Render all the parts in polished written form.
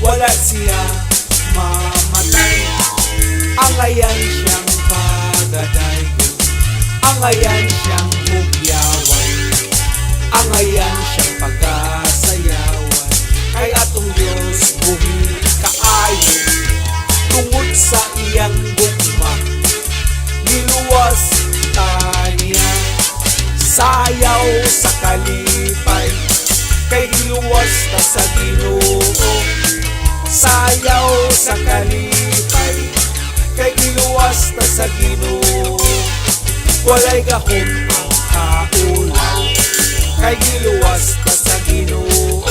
Wala siya mamatay. Angayan siyang pagadayon, angayan siyang hugyawan, angayan siyang pagasayawan. Kay atong Diyos buhi kaayo, tungod sa iyang gugma giluwas ta niya. Sayaw sa kalipay, kay giluwas ta sa Ginoo. Sayaw sa kalipay, kay giluwas ta sa Ginoo. Walay gahom ang kaulaw, kay giluwas ta sa Ginoo.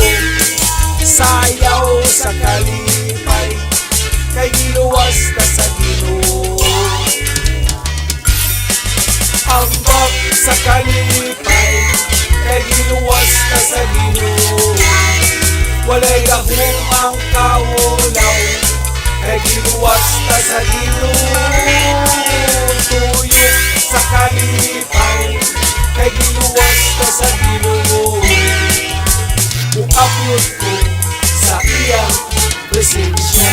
Sayaw sa kalipay, kay giluwas ta sa Ginoo. Ambak sa kalipay, kay giluwas ta sa Ginoo. Walay gahom ang kaulaw, kay giluwas ta sa Ginoo. Tuyok sa kalipay, kay giluwas ta sa Ginoo. Mukabyot ko sa iyang presensya.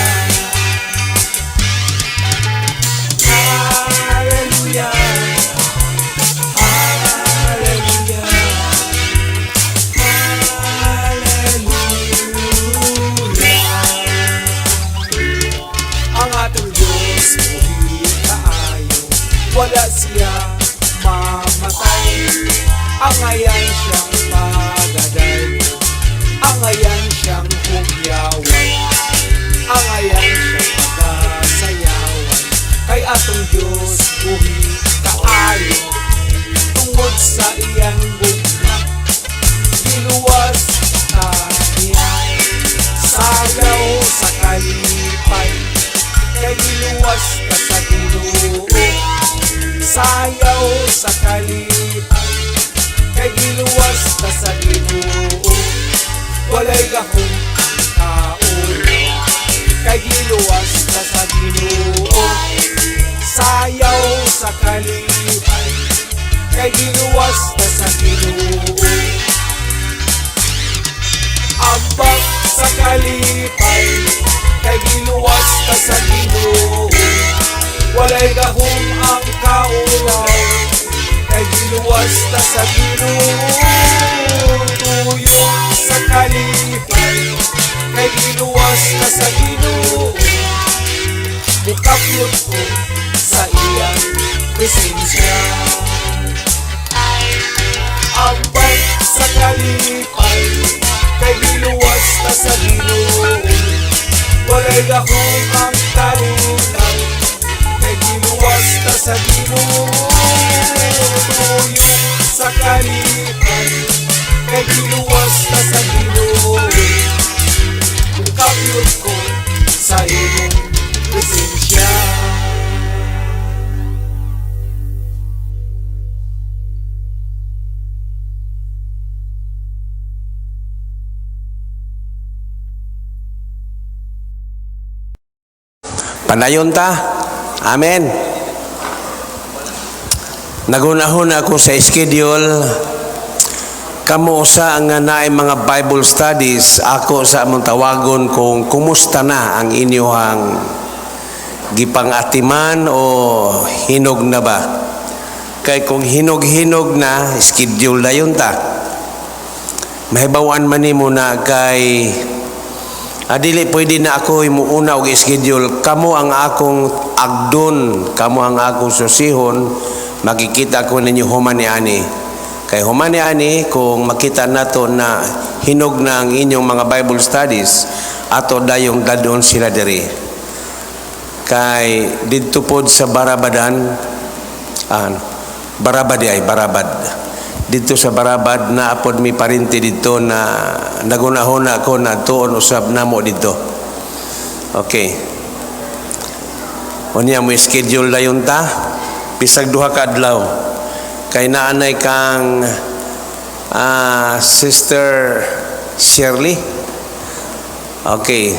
Hallelujah, Hallelujah, Hallelujah. Ang atong Diyos buhi kaayo, wala siya mamatay. Angayan siyang pagadayon, angayan siyang hugyawan, angayan siyang pagasayawan. Kay atong Diyos buhi kaayo, tungod sa iyang gugma giluwas ta niya. Sayaw sa kalipay, kay giluwas ta sa Ginoo. Sayaw sa kalipay, kay giluwas ta sa Ginoo. Walay gahom ang kaulaw, kay giluwas ta sa Ginoo. Sayaw sa kalipay, kay giluwas ta sa Ginoo. Ambak sa kalipay, kay giluwas ta sa Ginoo. Walay gahom ang kaulaw, kay giluwas ta sa Ginoo. Tuyok sa kalipay, kay giluwas ta sa Ginoo. Mukabyot ko sa iyang presensya. Ambak sa kalipay, kay giluwas ta sa Ginoo. Walay gahom ang kaulaw, kay giluwas ta sa Ginoo. Tuyok sa kalipay, kay giluwas ta sa Ginoo. Mukabyot ko sa imong presensya. Padayon ta. Amen. Nagunahon ako sa schedule. Kamo usa nga naay mga Bible studies, ako sa among tawagon kung kumusta na ang inyong gipang-atiman o hinog na ba. Kay kung hinog-hinog na, schedule na yun ta. Mahibawan man nimo na kay adili pwede na ako imuuna og schedule. Kamo ang akong agdon, kamo ang akong susihon, makikita ko ninyo human ni ani. Kay human ni ani, kung makita nato na hinog na ang inyong mga Bible studies, ato dayong dadon sila diri. Kay didto pod sa Barabadan, Barabad ay Barabad. Didto sa Barabad na apod mi parinti didto na nagunahon ako na tuon usab namo didto. Okay. Unya mo schedule dayon ta bisag duha ka adlaw. Kay naanay kang Sister Shirley. Okay.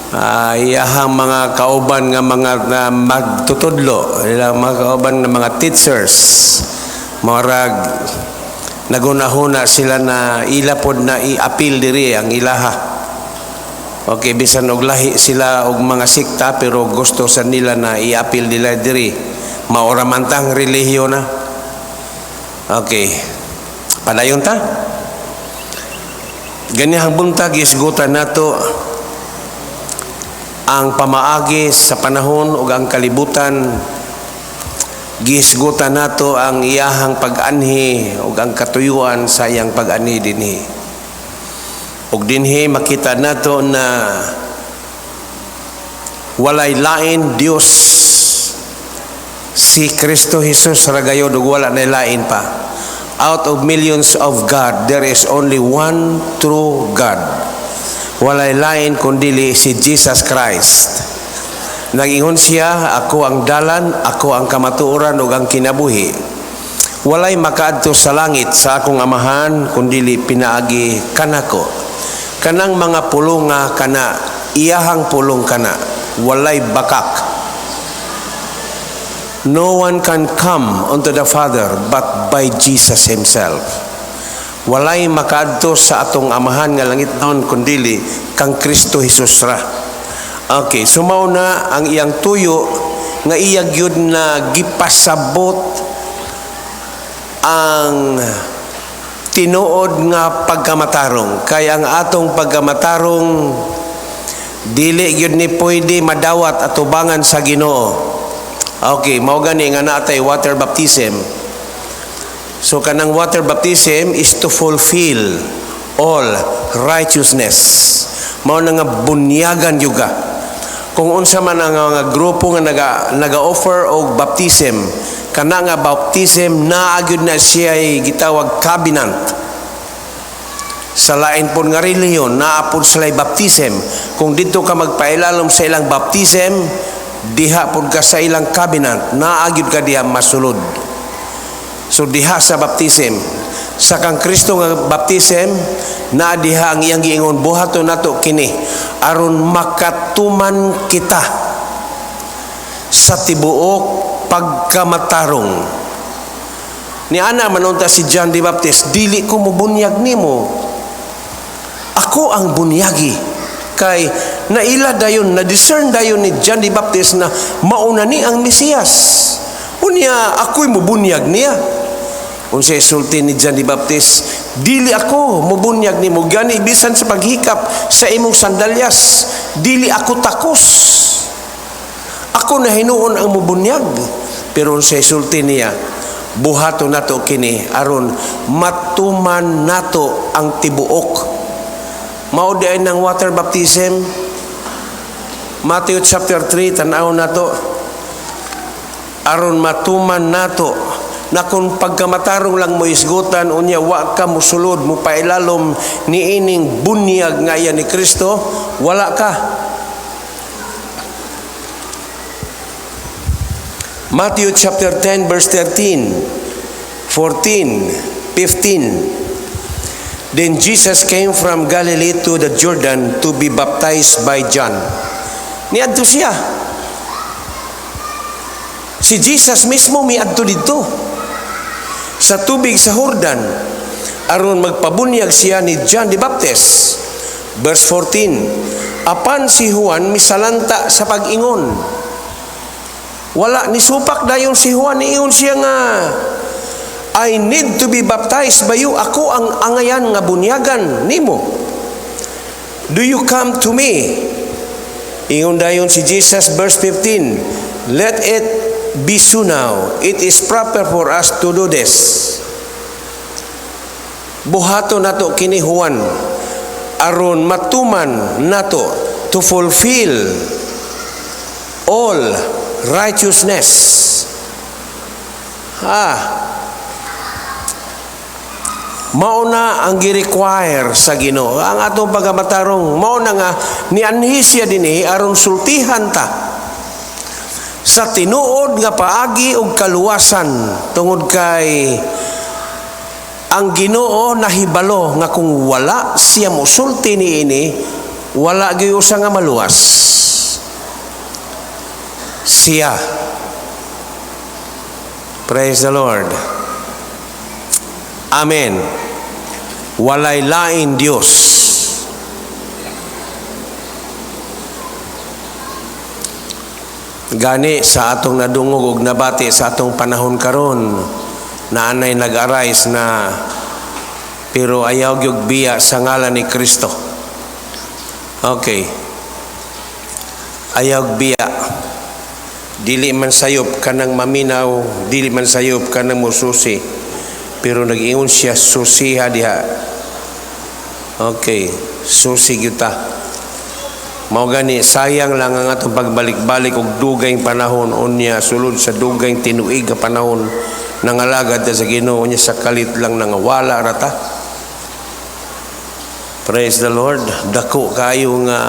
Iyahang mga kauban nga mga na magtutudlo, ilang mga kauban nga mga teachers, marag Nagunahuna sila na ila pod na i-appeal diri ang ilaha. Okay, bisan og lahi sila og mga sikta, pero gusto sa nila na i-appeal nila diri. Maora man tang relihiyon na. Okay. Padayon ta? Ganihang buntag, isgutan nato ang pamaagi sa panahon ug ang kalibutan. Gihisgutan nato ang iyahang pag-anhi ug ang katuyuan sa iyang pag-anhi dinhi. Ug dinhi makita nato na walay lain Dios, si Kristo Jesus ra gayod ug wala na lain pa. Out of millions of God, there is only one true God. Walay lain kundili si Jesus Christ. Nagingon siya, "Ako ang dalan, ako ang kamatuoran ug ang kinabuhi. Walay makaadto sa langit sa akong Amahan kundili pinaagi kanako." Kanang mga pulong nga kana, iyahang pulong kana, walay bakak. No one can come unto the Father but by Jesus Himself. Walay makaadto sa atong Amahan nga langitnon kundili kang Kristo Jesus ra. Okay, so mao na ang iyang tuyo nga iya gyud na gipasabot ang tinuod nga pagkamatarong. Kay ang atong pagkamatarong, dili gyud ni pwede madawat atubangan sa Ginoo. Okay, mao gani nga natay water baptism. So kanang water baptism is to fulfill all righteousness. Mao na nga bunyagan juga. Kung unsa man ang mga grupo nga naga-offer og baptism, kana nga baptism naa gyud na siya gitawag covenant. Sa lain pod nga relihiyon, naa pod sila baptism. Kung didto ka magpailalom sa ilang baptism, diha pod ka sa ilang covenant, naa gyud ka diha masulod. So diha sa baptism, sa kang Kristo nga baptism, naa diha ang iyang giingon, "Buhaton nato kini aron makatuman kita sa tibuok pagkamatarong." Ni ana man unta si John the Baptist, "Dili ko mobunyag nimo. Ako ang bunyagi." Kay naila dayon, na discern dayon ni John the Baptist na mauna ni ang Mesiyas. Unya, ako'y mubunyag niya. Unsay sulti ni John the Baptist? "Dili ako mubunyag nimo, gani bisan sa paghikap sa imong sandalyas, dili ako takos. Ako na hinuon ang mubunyag." Pero unsay sulti niya? "Buhaton nato kini aron matuman nato ang tibuok." Mao di ng water baptism. Matthew chapter 3, tan-aw nato, aron matuman nato na kung pagkamatarong lang mo isgutan, unya wa ka musulod, mo pailalom ni ining bunyag nga iya ni Kristo, wala ka. Matthew chapter 10 verse 13, 14, 15. Then Jesus came from Galilee to the Jordan to be baptized by John. Niadto siya. Si Jesus mismo miadto didto sa tubig sa Jordan aron magpabunyag siya ni John the Baptist. Verse 14. Apan si Juan misalanta sa pag-ingon. Wala ni supak dayon si Juan, niingon siya nga, "I need to be baptized by you. Ako ang angayan nga bunyagan nimo. Do you come to me?" Ingon dayon si Jesus, verse 15, "Let it be so now. It is proper for us to do this." Buhato nato kini, Juan, aron matuman nato, to fulfill all righteousness. Ah, mao na ang gi-require sa Ginoo. Ang atong pagkamatarong, mao na nga nianhi siya dinhi aron sultihan ta sa tinuod nga paagi og kaluwasan, tungod kay ang Ginoo nahibalo nga kung wala siya mosulti niini, wala gyud usa nga maluwas. Siya. Praise the Lord. Amen. Walay lain Dios. Gani sa atong nadungog og nabati sa atong panahon karon, naanay nag-arise na, pero ayaw gyud biya sa ngalan ni Kristo. Okay. Ayaw biya. Dili man sayop kanang maminaw, dili man sayop kanang mususi. Pero nag-ingon siya, susiha diha. Okay, susi gyud ta. Mao gani sayang lang ang atong pagbalik-balik og dugayng panahon, unya sulod sa dugayng tinuig nga panahon nangalagad ta sa Ginoo, unya sa kalit lang nangawala ra ta. Praise the Lord. Dako kayo nga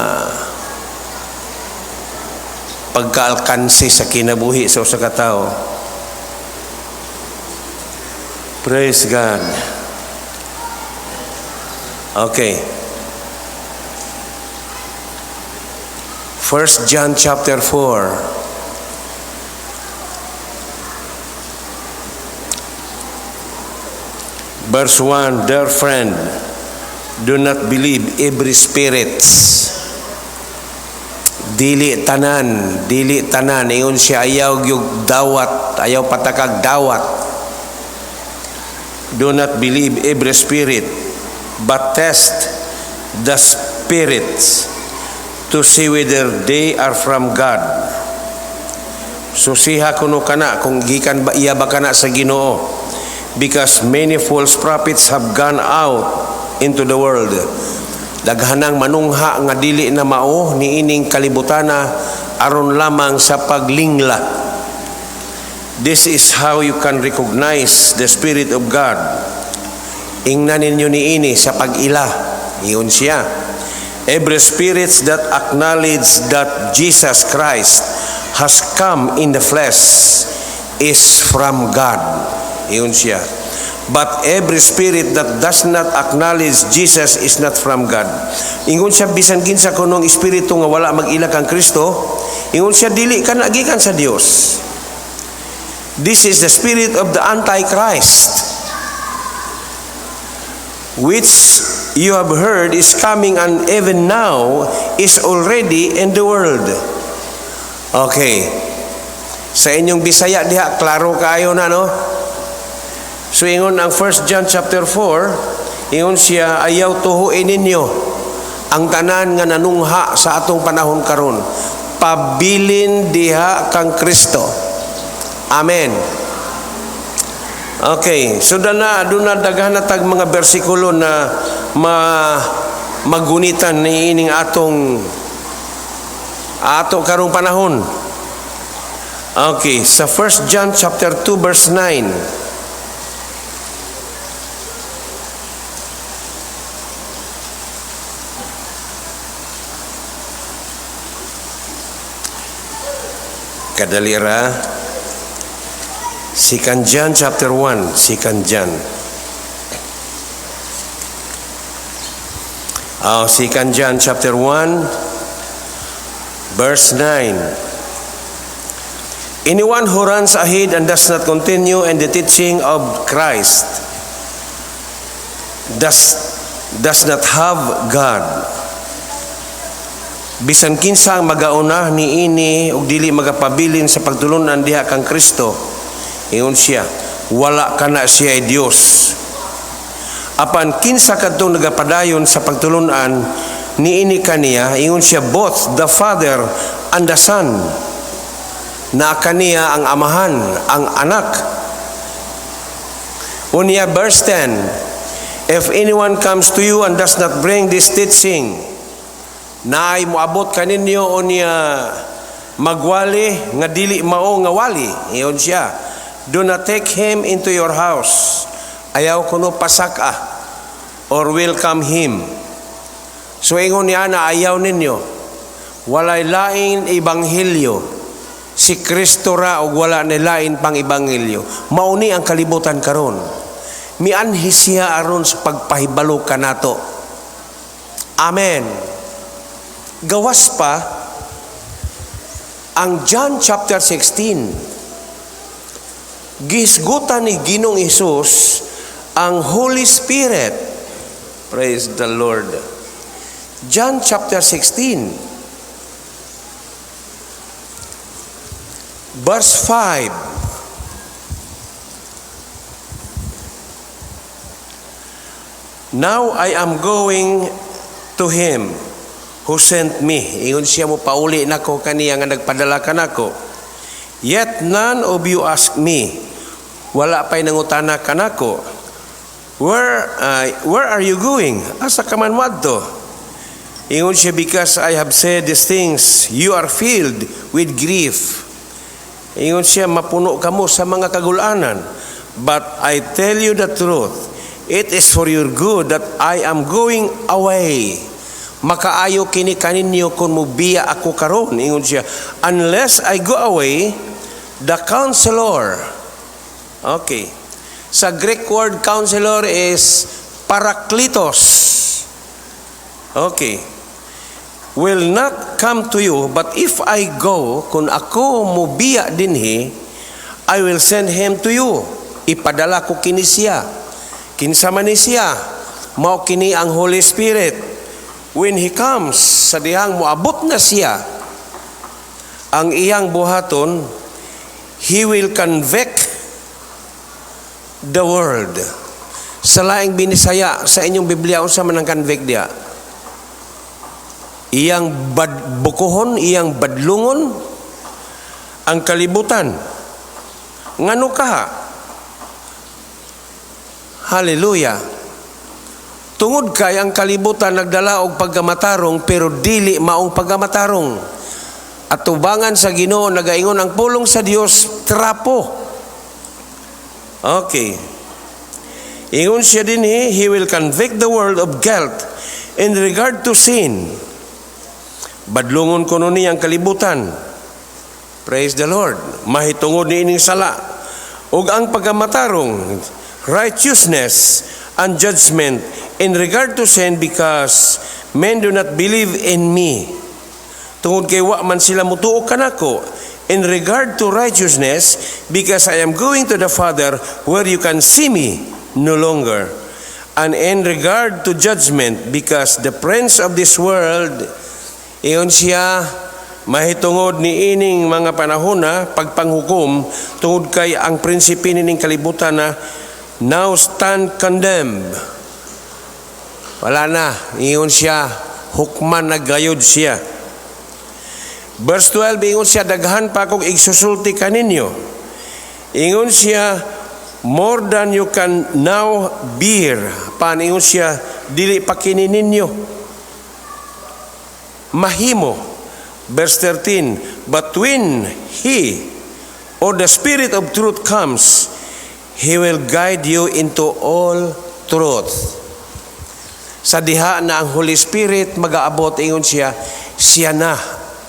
pagkaalkanse sa kinabuhi sa usa ka tawo. Praise God. Okay. 1 John chapter 4. Verse 1, "Dear friend, do not believe every spirit." Dili tanan, dili tanan. Ingon siya, ayaw gyud dawat, ayaw patakag dawat. "Do not believe every spirit, but test the spirits to see whether they are from God." Susiha kuno kana kung gikan ba iya ba kana sa Ginoo. "Because many false prophets have gone out into the world." Daghanang manungha nga dili na mao niining kalibutana aron lamang sa paglingla. "This is how you can recognize the Spirit of God." Ingnan ninyo niini sa pag-ila. Iyon siya. "Every spirit that acknowledge that Jesus Christ has come in the flesh is from God." Iyon siya. "But every spirit that does not acknowledge Jesus is not from God." Ingon siya, bisan kinsa kunong espiritu nga wala mag-ila kang Kristo, ingon siya, dili kana gikan sa Dios. "This is the spirit of the Antichrist, which you have heard is coming and even now is already in the world." Okay. Sa inyong Bisaya diha, klaro kaayo na, no? So ingon ang 1 John chapter 4, ingon siya, ayaw tuhuin ninyo ang tanan nga nanungha sa atong panahon karon. Pabilin diha kang Kristo. Amen. Okay, so dana aduna daghan na tag mga bersikulo na magunitan ni ining atong ato karong panahon. Okay, sa 1 John chapter 2 verse 9. Kadalira. 2 John chapter 1, 2 John. Oh, 2 John chapter 1 verse 9. "Anyone who runs ahead and does not continue in the teaching of Christ does not have God." Bisan kinsa ang magauna niini ug dili magapabilin sa pagtulunan diha kang Kristo, ingon siya, wala kana siya Dios. Apan kinsa kadtong nagapadayon sa pagtulunan niini kaniya, ingon siya, both the Father and the Son. Na kaniya ang Amahan, ang Anak. Unya verse 10, "If anyone comes to you and does not bring this teaching," naay moabot kaninyo unya magwali nga dili mao nga wali, iyon siya, "do not take him into your house." Ayaw kuno pasaka or welcome him. So ingon niya na ayaw ninyo. Walay lain ebanghelyo. Si Kristo ra og wala ni lain pang ebanghelyo. Mao ni ang kalibutan karon. Mianhi siya aron sa pagpahibalo kanato. Amen. Gawas pa ang John chapter 16. Gihisgutan ni Ginoong Hesus ang Ang Holy Spirit. Praise the Lord. John chapter 16, verse 5. "Now I am going to him who sent me." Ingon siya, mo pauli nako kaniya nga nagpadala kanako. "Yet none of you ask me." Wala pa'y nangutana kanako. "Where are you going?" Asa ka man moadto? Ingon siya, "Because I have said these things, you are filled with grief." Ingon siya, mapuno kamo sa mga kagulanan. "But I tell you the truth, it is for your good that I am going away." Makaayo kini kaninyo kung mubiya ako karon. Ingon siya, "Unless I go away, the counselor." Okay. Sa Greek word, counselor is parakletos. Okay. "Will not come to you, but if I go," kung ako mubiya dinhi, "I will send him to you." Ipadala ko kini siya. Kinsa man ni siya? Mao kini ang Holy Spirit. "When he comes," sa dihang moabot na siya, ang iyang buhaton, "he will convict the world." Sa laing Binisaya, sa inyong Biblia, unsa man ang convict diya? Iyang bad, bukuhon, iyang badlungon ang kalibutan. Ngano kaha? Hallelujah. Tungod kay ang kalibutan nagdala og pagkamatarong pero dili maong pagkamatarong. At tubangan sa Ginoo, nagaingon ang pulong sa Dios, trapo. Okay. Ingon siya dinhi, "He will convict the world of guilt in regard to sin." Badlungon kuno niya ang kalibutan. Praise the Lord. Mahitungod ni ining sala. Ug ang pagkamatarong, righteousness, and judgment in regard to sin, because men do not believe in me. Tungod kay wa man sila mutuo kanako. In regard to righteousness, because I am going to the Father, where you can see me no longer. And in regard to judgment, because the prince of this world, ingon siya, mahitungod ni ining mga panahon na pagpanghukom, tungod kay ang prinsipe nining kalibutan na now stand condemned. Wala na, ingon siya, hukman na gayod siya. Verse 12, ingon siya, "Daghan pa akong igsusulti kaninyo." Ingon siya, "More than you can now bear." Pan, ingon siya, dili pa kini ninyo mahimo. Verse 13, "But when He, or the Spirit of truth, comes, He will guide you into all truth." Sa diha na ang Holy Spirit magaabot, ingon siya, siya na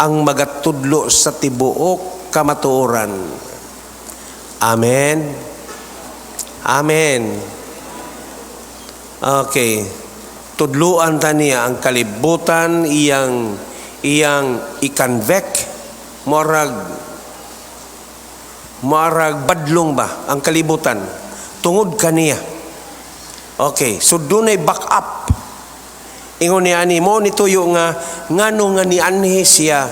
ang magatudlo sa tibuok kamatuoran. Amen. Amen. Okay. Tudluan ta niya ang kalibutan, iyang iyang i-convict, murag badlong ba ang kalibutan tungod kaniya. Okay, so dunay back up. Ingon niya ani mo nituyo nga ngano nga nianhi siya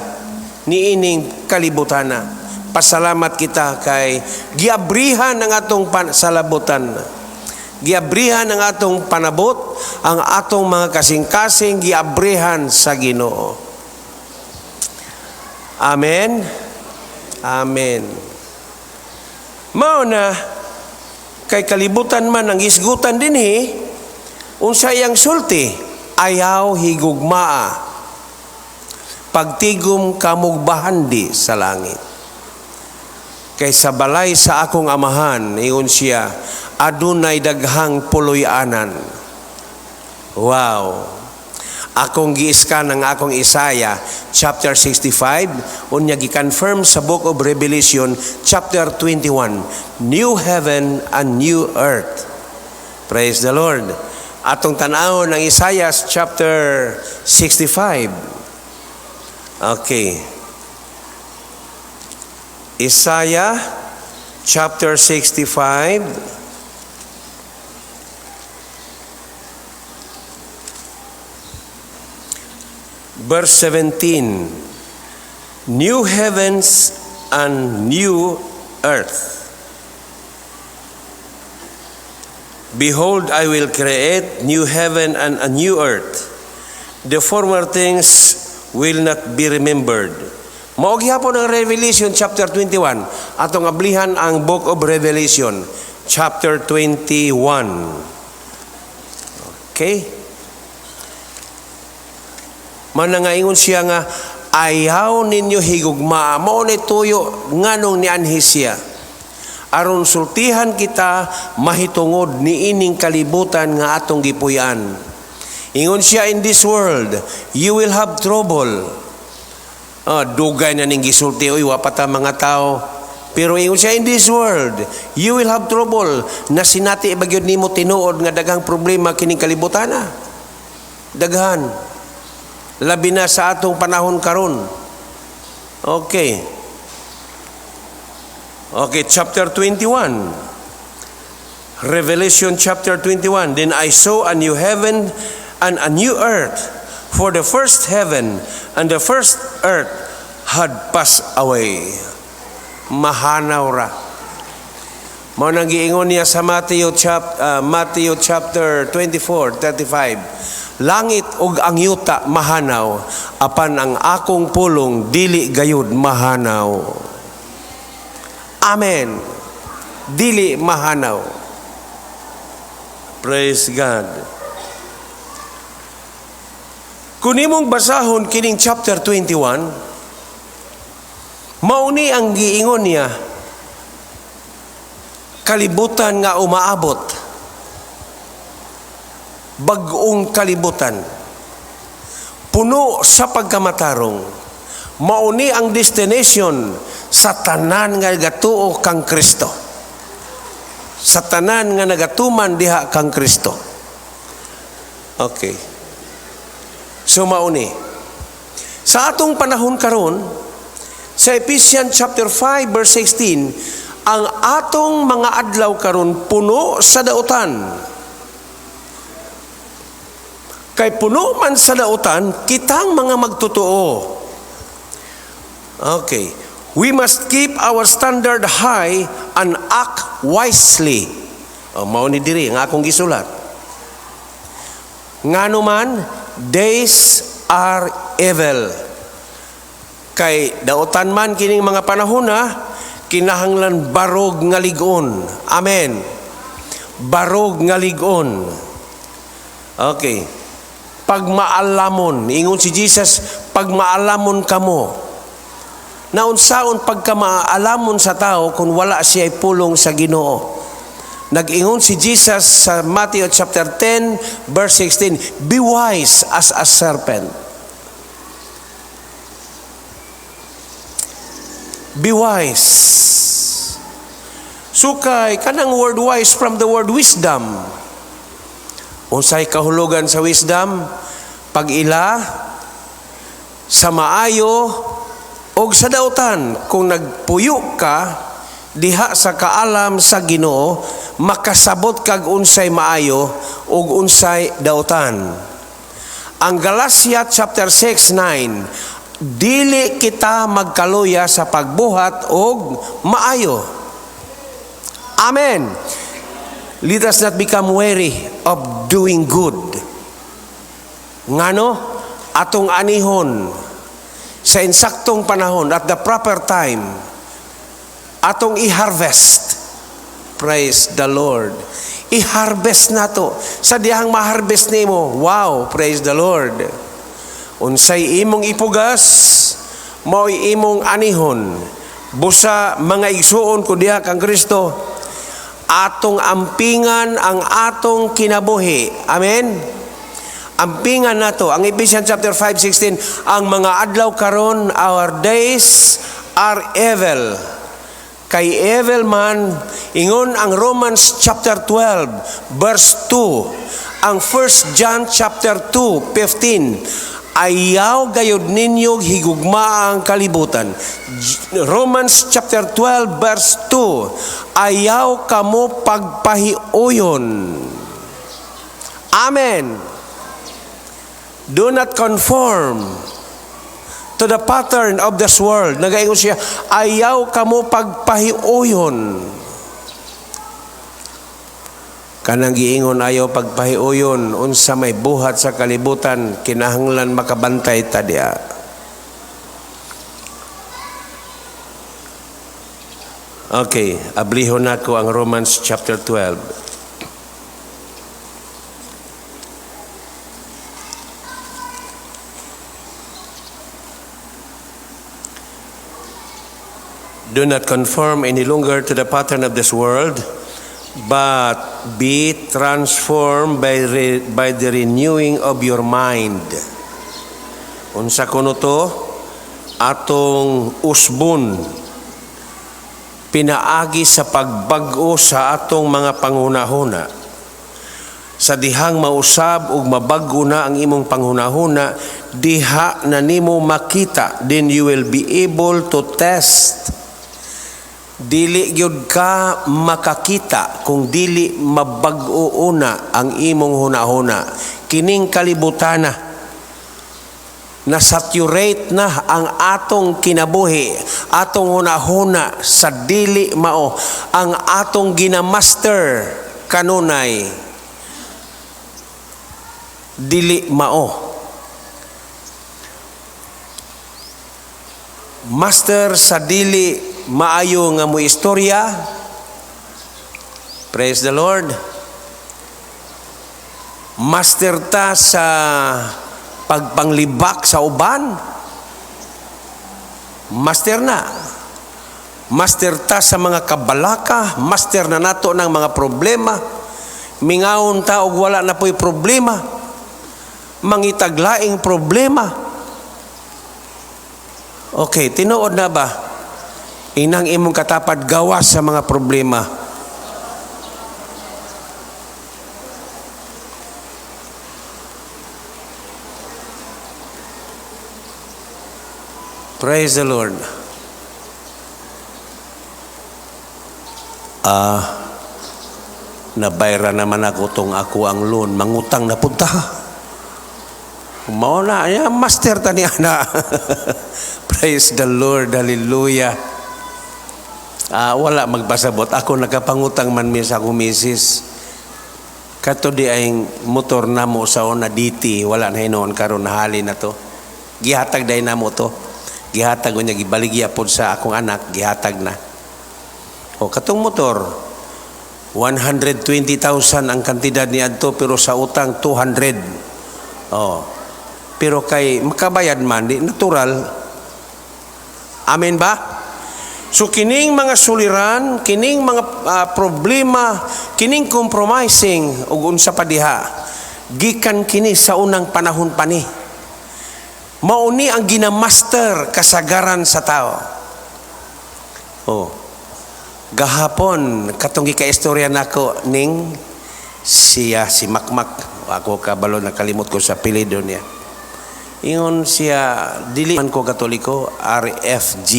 niining kalibutana. Pasalamat kita kay giabrihan ang atong salabutan. Giabrihan ang atong panabot, ang atong mga kasing-kasing giabrihan sa Ginoo. Amen. Amen. Mao na kay kalibutan man ang isgutan dinhi, unsa iyang sulti? Ayaw higugmaa. Pagtigom kamog bahandi sa langit. Kay sa balay sa akong amahan, ingon siya, adunay daghang puloy-anan. Wow. Akong giiskan ang akong Isaiah chapter 65, unya gi-confirm sa Book of Revelation chapter 21, new heaven and new earth. Praise the Lord. Atong tan-awon ang Isaiah chapter 65. Okay. Isaiah chapter 65. Verse 17. New heavens and new earth. Behold, I will create new heaven and a new earth. The former things will not be remembered. Mao gihapon ang Revelation chapter 21. Atong ablihan ang Book of Revelation chapter 21. Okay? Man nga ingon siya nga ayaw ninyo higugmaa, mao ni tuyo nganong nianhi siya aron sultihan kita mahitungod niining kalibutan nga atong gipuy-an. Ingon siya, "In this world you will have trouble." Ah, dugay na ning gisulti oy, wa pa ta mga tao. Pero ingon siya, "In this world you will have trouble." Nasinati ba gyud nimo tinuod nga daghang problema kining kalibutan na? Daghan. Labi na sa atong panahon karon. Okay. Okay, chapter 21. Revelation chapter 21. "Then I saw a new heaven and a new earth, for the first heaven and the first earth had passed away." Mahanaw ra. Mao nang giingon niya sa Matthew chapter 24, 35. Langit ug ang yuta mahanaw, apan ang akong pulong dili gayud mahanaw. Amen. Dili mahanaw. Praise God. Kung imong basahon kining chapter 21, mauni ang giingon niya, kalibutan nga umaabot, bag-ong kalibutan, puno sa pagkamatarong, mauni ang destination sa tanan nga gatuo kang Kristo. Sa tanan nga nagatuman diha kang Kristo. Okay. So mauni. Sa atong panahon karon, sa Ephesians chapter 5 verse 16, ang atong mga adlaw karon puno sa dautan. Kay puno man sa dautan, kitang mga magtotoo. Okay. We must keep our standard high and act wisely. O, mao ni diri ang akong gisulat. Ngano man, days are evil. Kay dautan man kining mga panahon na, kinahanglan barog nga lig-on. Amen. Barog nga lig-on. Okay. Pagmaalamon, ingon si Jesus, pagmaalamon kamo. Naunsaon pagkamaalamon sa tao kung wala siya pulong sa Ginoo? Nag-ingon si Jesus sa Matthew chapter 10 verse 16, "Be wise as a serpent." Be wise. Sukay kanang word wise from the word wisdom. Unsay kahulugan sa wisdom? Pag-ila sa maayo og sa dautan. Kung nagpuyo ka diha sa kaalam sa Ginoo, makasabot kag unsay maayo ug unsay dautan. Ang Galatia chapter 6:9, dili kita magkaluya sa pagbuhat og maayo. Amen. Let us not become weary of doing good. Ngano? Atong anihon sa insaktong panahon, at the proper time, atong i-harvest. Praise the Lord. I-harvest nato. Sa dihang ma-harvest nimo, wow, praise the Lord. Unsay imong ipugas, mao'y imong anihon. Busa mga igsuon ko diha kang Kristo, atong ampingan ang atong kinabuhi. Amen. Ampingan nato ang Ephesians chapter 5:16, ang mga adlaw karon, our days are evil. Kay evil man, ingon ang Romans chapter 12 verse 2, ang 1 John chapter 2:15, ayaw gayud ninyo higugma ang kalibutan. Romans chapter 12 verse 2, ayaw kamo pagpahiuyon. Amen. Do not conform to the pattern of this world. Nagaingon siya, ayaw kamo pagpahiuyon. Kanang giingon ayaw pagpahiuyon, unsa may buhat sa kalibutan, kinahanglan makabantay ta diha. Okay, ablihon nako ang Romans chapter 12. Do not conform any longer to the pattern of this world, but be transformed by the renewing of your mind. Unsa kuno to? Atong usbon pinaagi sa pagbag-o sa atong mga panghunahuna. Sa dihang mausab ug mabag-o na ang imong panghunahuna, diha na nimo makita, then you will be able to test. Dili gyud ka makakita kung dili mabag-o una ang imong hunahuna. Kining kalibutana na saturate na ang atong kinabuhi, atong hunahuna sa dili mao, ang atong ginamaster kanunay dili mao. Master sa dili maayo nga mo istorya. Praise the Lord. Master ta sa pagpanglibak sa uban. Master na. Master ta sa mga kabalaka, master na nato ng mga problema. Mingawon ta og wala na po'y problema. Mangitaglaing problema. Okay, tinuod na ba? Inang imong katapad gawas sa mga problema. Praise the Lord. Nabayra naman ako tong ako ang loan, mangutang na punta. Mao na, ya, master ta ni ana. Praise the Lord, hallelujah. Wala magpasabot. Ako nakapangutang man mi sa akong misis. Kato di ay motor namo sa una DT, wala na hinuon karon nahali na to. Gihatag day namo to. Gihatag unya gibaligya pod sa akong anak, gihatag na. O katong motor 120,000 ang kantidad ni adto pero sa utang 200. Oh. Pero kay makabayad man di natural. Amen ba? So kining mga suliran, kining mga problema, kining compromising ug unsa pa diha, gikan kini sa unang panahon pa ni. Mao ni ang ginamaster kasagaran sa tao. Oh. Gahapon katong gikaistorya nako ning siya si Makmak. Ako kabalo nakalimot ko sa apelyido niya. Ingon siya dili man ko Katoliko, RFG.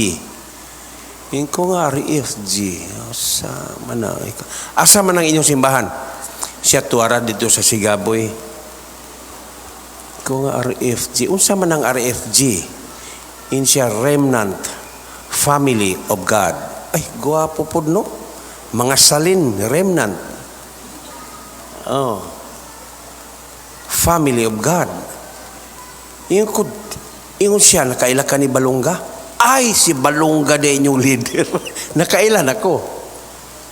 Ingon ko nga RFG. Asa man ang, asa man ang inyong simbahan? Siya tuara dito sa Sigaboy. Ko nga RFG. Unsa man ang RFG? In siya Remnant Family of God. Ay, guwapo pod no? Mga salin, remnant. Oh. Family of God. Ingon ko, ingon siya, nakaila ka ni Balongga? Ay, si Balongga na inyong leader. Nakailan ako.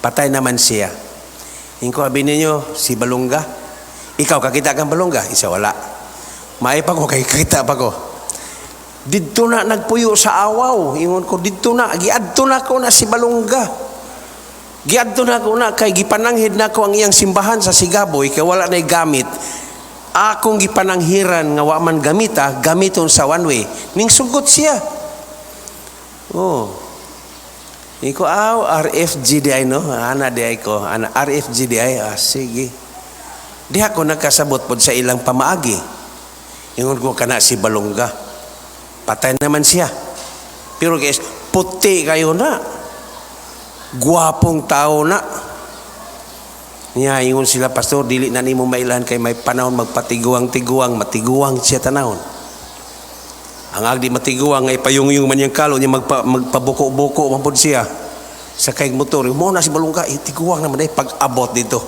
Patay naman siya. Ingon ko, abi ninyo, si Balongga. Ikaw, kakita kang Balongga? Isa, wala. Maay pa ko, kay kakita pa ko. Didto na nagpuyo sa awaw. Ingon ko, didto na, giadto na ko na si Balongga. Giadto na ko na, kay gipananghid na ko ang iyang simbahan sa Sigaboy, kay wala na'y gamit. Akong gipananghiran nga wa man gamita, gamiton sa one way. Ning sugot siya. Oh. Iko, aw, RFGDI no? Ana di ay ko. Ana, RFGDI, sige. Di ako nakasabot pod sa ilang pamaagi. Ingon ko kana si Balongga. Patay naman siya. Pero guys, puti kayo na. Gwapong tao na. Niya ingon sila, "Pastor, dili na nimo mailan kay may panahon magpatiguang-tiguang, matiguang siya tanawon." Ang agdi matiguang ay payungyung man yung kalo niya, magpabuko-buko man pud siya sa kay motor. Mo na si balungka, eh, tiguang naman eh pag abot dito.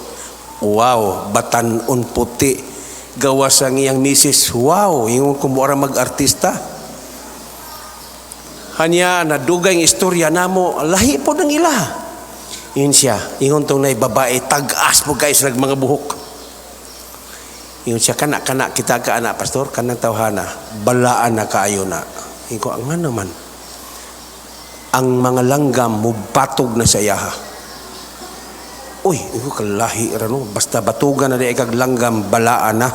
Wow, batan-on puti. Gawas ang iyang misis. Wow, ingon ko mo mag-artista. Hanya nadugay ang istorya namo, lahi po ng ila. Yun siya, ingon tong nay babae, tag-as mo guys nag mga buhok. Ingon siya, kana kana kita ka ana, pastor, kanang tawhana, balaan na kaayo na. Ingon ko, ang nga naman, ang mga langgam mo batog na sa iyaha. Uy, ingon ko, kalahi ra no, basta batugan na di kag langgam, balaan na.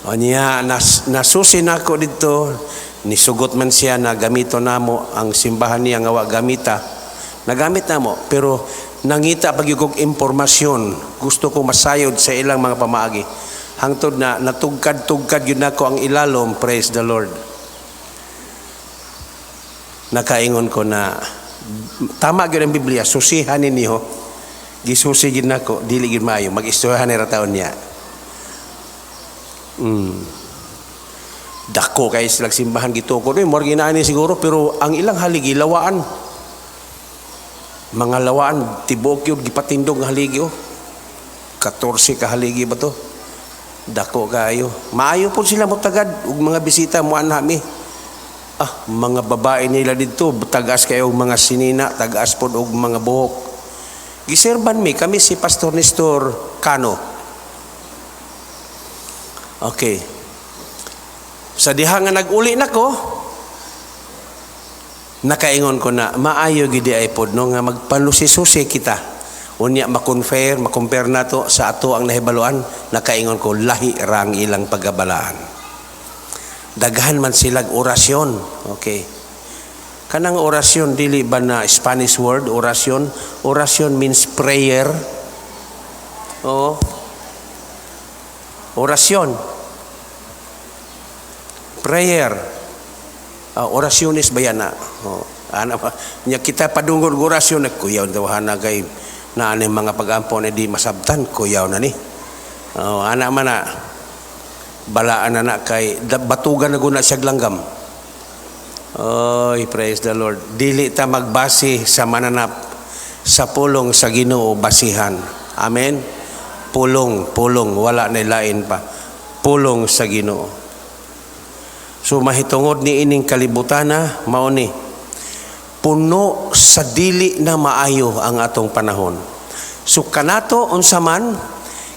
Anya, nasusi nako dito, nisugot man siya na gamito namo ang simbahan niya nga wa gamita. Nagamit namo, pero nangita pag kog impormasyon, gusto ko masayod sa ilang mga pamaagi. Hangtod na natugkad-tugkad yun nako ang ilalom, praise the Lord. Nakaingon ko na tama gyud ang Biblia, susihan ninyo. Gisusi gyud nako, dili gyud maayo, mag-istoryahan ni ra taon niya. Dako kay sila simbahan gitukod, eh, murag inaani siguro, pero ang ilang haligi lawaan. Mga lawaan tibuok yun gipatindog nga haligi oh. 14 ka haligi ba to? Dako kaayo. Maayo po sila motagad og mga bisita mo anha mi. Ah, mga babae nila didto tagas kayo og mga sinina, tagas pod og mga buhok. Giserban mi kami si Pastor Nestor Cano. Okay. Sa diha nga nag-uli nako, nakaingon ko na maayo gid ay pod no nga magpalusi-susi kita. Unya ma-compare, ma-compare nato sa ato ang nahibaluan, nakaingon ko lahi ra ang ilang pagabalaan. Daghan man silag orasyon. Okay. Kanang orasyon dili ba na Spanish word orasyon? Orasyon means prayer. Oo. Orasyon. Prayer. Orasyonis ba yan na? Oh, ana ba? Nya kita padungod og orasyon, nagkuyaw daw kay na ani mga pag-ampo na di masabtan, kuyaw na ni. Oh, ana man na balaan na na kay batugan na guna siya langgam. Oy, praise the Lord. Dili ta magbase sa mananap, sa pulong sa Ginoo basihan. Amen. Pulong, pulong, wala na lain pa. Pulong sa Ginoo. So mahitungod ni ining kalibutana mao ni puno sa dili na maayo ang atong panahon. So kanato unsa man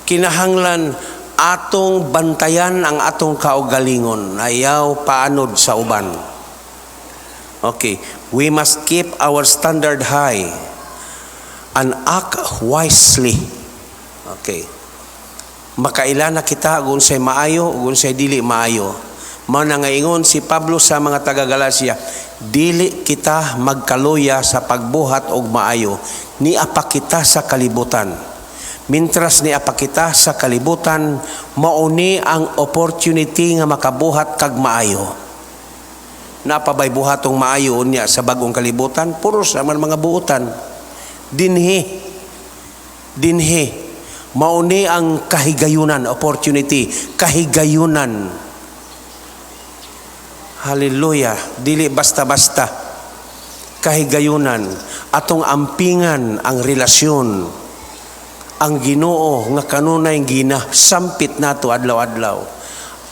kinahanglan atong bantayan ang atong kaugalingon, ayaw paanod sa uban. Okay, we must keep our standard high and act wisely. Okay. Makaila na kita kung unsay maayo ug unsay dili maayo. Mao na nga ingon si Pablo sa mga taga Galacia, dili kita magkaluya sa pagbuhat og maayo, nia pa kita sa kalibutan. Mintras nia pa kita sa kalibutan, mauni ang opportunity nga makabuhat kag maayo. Napabay buhatong maayo unya sa bagong kalibutan, puros naman mga buutan. Dinhi, dinhi, mauni ang kahigayunan, opportunity, kahigayunan. Hallelujah. Dili basta-basta. Kahigayunan. Atong ampingan ang relasyon. Ang Ginoo nga kanunay ginasampit nato adlaw-adlaw.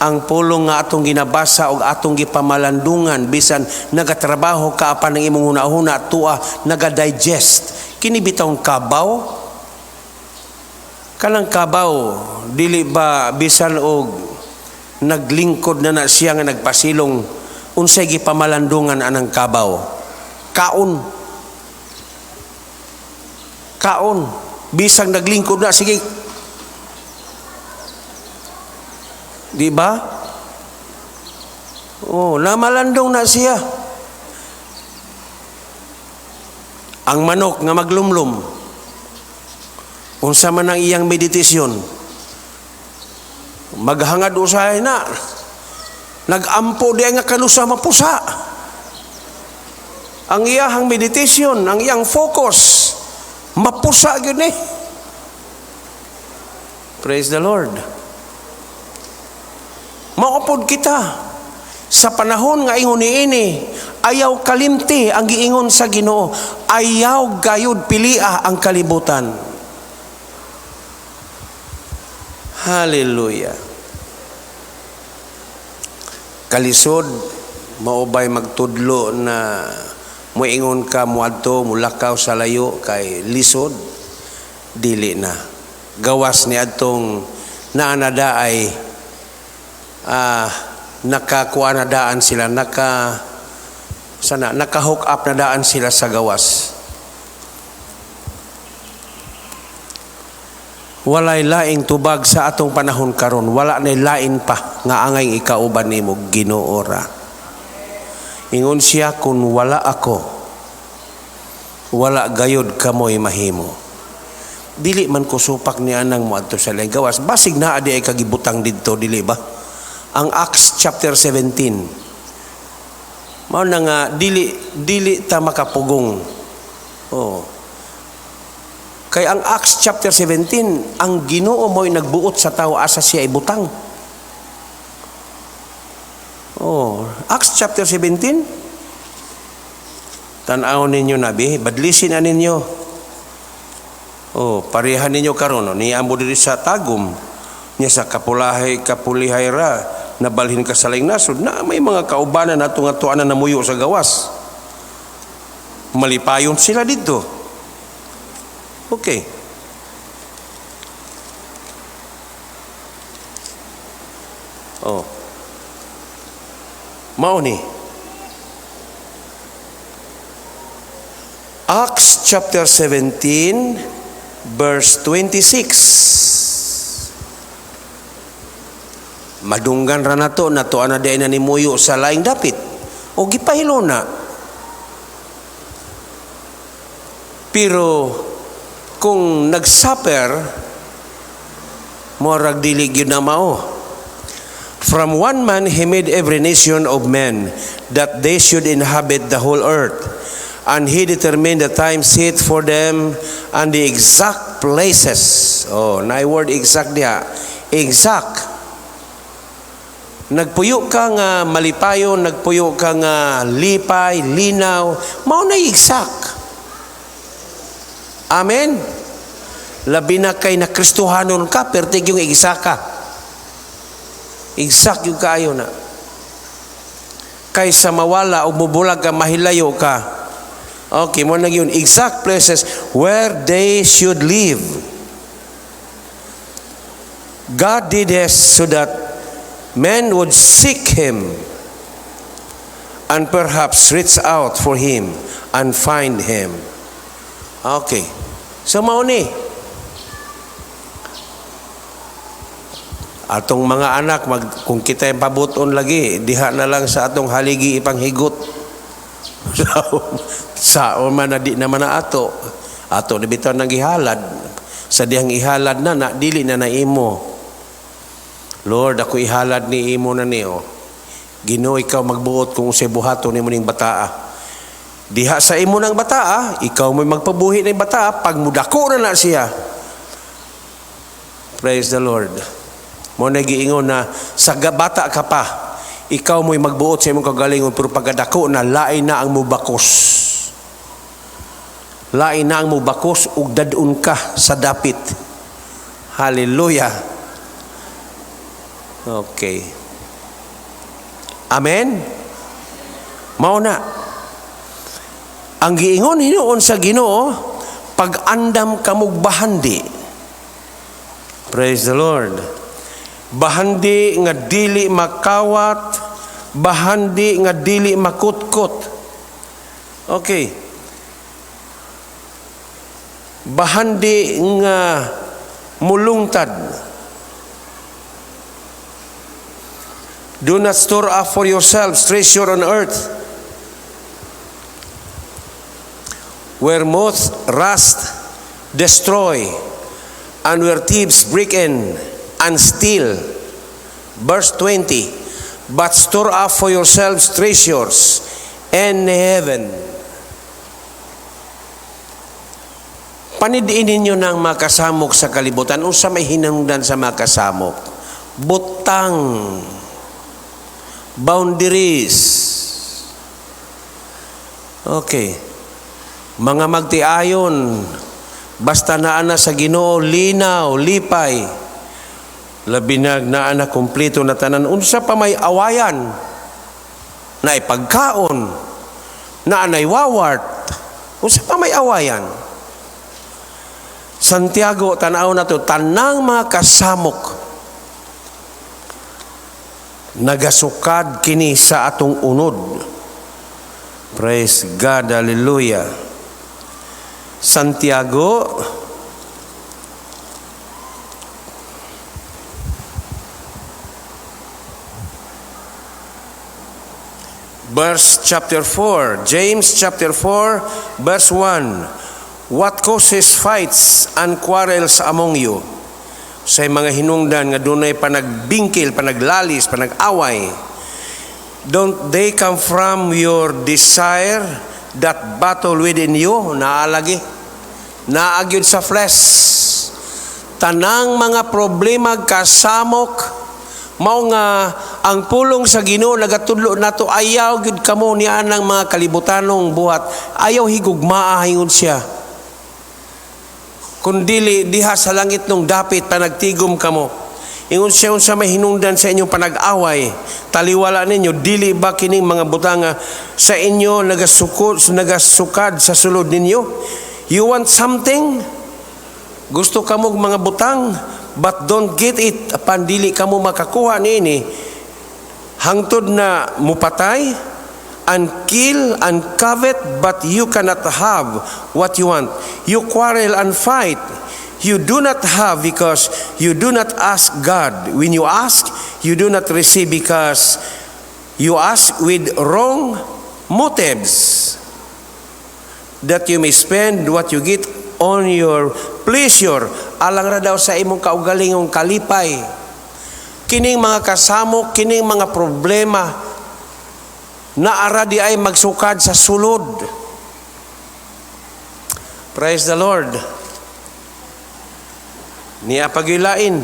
Ang pulong nga atong ginabasa og atong gipamalandungan bisan nagatrabaho ka apan ang imong hunahuna tuwa naga-digest. Kini bitawng kabaw, kanang kabaw dili ba bisan og naglingkod na na siya nga nagpasilong, unsay gipamalandungan anang kabaw? Kaon, kaon. Bisag naglingkod na, sige, di ba? Oh, namalandong na siya. Ang manok nga maglumlum, unsa man ang iyang meditasyon, maghangad usahay na nagampo di nga kanusa mapusa. Ang iyahang meditation, ang iyang focus, mapusa gyud ni. Praise the Lord. Mao pod kita sa panahon nga ingon niini, ayaw kalimti ang giingon sa Ginoo, ayaw gayud pilia ang kalibutan. Hallelujah. Kalisod maubay magtudlo na moingon ka moadto, mulakaw sa layo kay lisod, dili na. Gawas ni adtong naanada ay nakakuha na daan sila, naka hook up na daan sila sa gawas. Walay laing tubag sa atong panahon karon, wala na lain pa nga angay ikauban nimo, Ginoo ra. Ingon siya, kung wala ako, wala gayod kamoy mahimo. Dili man ko supak ni anang moadto sa laing gawas, basig naa di ay kagibutang didto, dili ba? Ang Acts chapter 17. Mao na nga dili dili ta makapugong. Oh. Kay ang Acts chapter 17, ang Ginoo mo'y nagbuot sa tao asa siya ibutang. Oh, Acts chapter 17. Tan-aw ninyo nabi, badlisin na ninyo. Oh, parehan ninyo karon no, niambo diri sa Tagum niya sa Kapulahay, Kapulihay ra nabalhin ka sa laing nasod na may mga kaubanan nato nga tuan na namuyo sa gawas. Malipayon sila dito. Okay. Oh. Mao ni. Acts chapter 17 verse 26. Madunggan ra nato nato ana di na nimuyo sa laing dapit. O gipahilo na. Pero kung nagsuffer, murag dili gyud na mao. From one man he made every nation of men, that they should inhabit the whole earth. And he determined the time set for them and the exact places. Oh, na word exact diha. Exact. Nagpuyo ka nga malipayon, nagpuyo ka nga lipay, linaw, mao na exact. Amen. Labi na kay na Kristohanon ka, pertig yung exact ka. Exact yung kaayo na. Kaysa mawala o mubulag ka, mahilayo ka. Okay, mo na yun. Exact places where they should live. God did this so that men would seek Him and perhaps reach out for Him and find Him. Okay. So, mao ni. Atong mga anak, kung kita pabuton lagi, diha na lang sa atong haligi ipanghigot. Sa o man na di naman na ato. Ato na bitaw nang gihalad. Sa dihang ihalad na, na dili na naimo. Lord, ako ihalad ni imo na niyo. Ginoo, ikaw magbuot kung usay buhaton nimo ning bataa. Diha sa imo ng bataa, ikaw mo'y magpabuhi ng bataa, pag mudako na na siya. Praise the Lord. Mo na giingon na sa bata ka pa, ikaw mo'y magbuot sa imong kagalingon, pero pagkadako na, lain na ang mubakos. Lain na ang mubakos, ug dadun ka sa dapit. Hallelujah. Okay. Amen? Mao na. Ang giingon hinuon sa Ginoo, pag-andam kamog bahandi. Praise the Lord. Bahandi nga dili makawat, bahandi nga dili makutkot. Okay. Bahandi nga mulungtad. Do not store up for yourselves treasure on earth, where moth, rust, destroy, and where thieves break in and steal. Verse 20, but store up for yourselves treasures in heaven. Panidiin ninyo ng makasamok sa kalibutan. Unsa may hinungdan sa makasamok? Butang. Boundaries. Okay. Mga magtiayon, basta naa na sa Ginoo, linaw, lipay. Labi nag naa na kumpleto na tanan. Unsa pa may awayan? Naay pagkaon. Naa nay wawart. Unsa pa may awayan? Santiago, tanaw na to, tanang mga kasamok, nagasukad kini sa atong unod. Praise God, hallelujah. Santiago, verse chapter 4, James chapter 4, verse 1. What causes fights and quarrels among you? Sa mga hinungdan nga dunay panagbingkil, panaglalis, panag-away. Don't they come from your desire that battle within you? Naa lagi. Naa gyud sa flesh. Tanang mga problema, kasamok, mao nga ang pulong sa Ginoo nagatudlo nato, ayaw gyud kamo niya ng mga kalibutanong buhat. Ayaw higugmaa, ingon siya. Kung dili diha sa langit nung dapit panagtigom kamo. Ingon siya, unsa may hinungdan sa inyong panag-away, taliwala ninyo, dili ba kining mga butanga sa inyo nagasukod, nagasukad sa sulod ninyo? You want something? Gusto kamo mga butang, but don't get it, apan dili kamo makakuha niini. Hangtod na mupatay, and kill and covet, but you cannot have what you want. You quarrel and fight. You do not have because you do not ask God. When you ask, you do not receive because you ask with wrong motives, that you may spend what you get on your pleasure. Alang ra daw sa imong kaugalingong kalipay. Kining mga kasamok, kining mga problema, naara di ay magsukad sa sulod. Praise the Lord. Niya pagilain.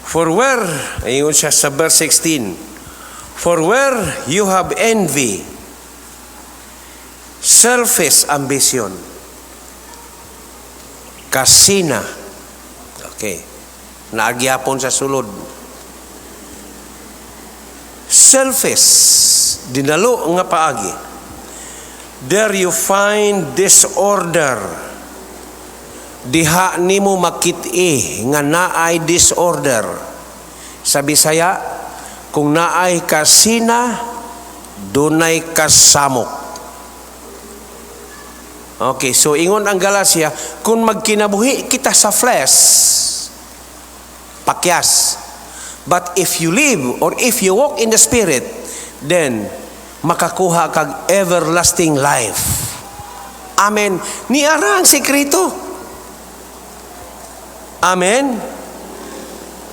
For where, ayun siya sa verse 16, for where you have envy, selfish ambition, kasina, okay, naa gyapon sa sulod. Selfish, dinalo nga paagi. There you find disorder. Diha nimo makit-i nga naay disorder. Sa Bisaya, kung naay kasina, dunay kasamok. Okay, so ingon ang Galacia, kung magkinabuhi kita sa flesh, pakyas. But if you live or if you walk in the Spirit, then makakuha kag everlasting life. Amen. Niara ang sekreto. Amen.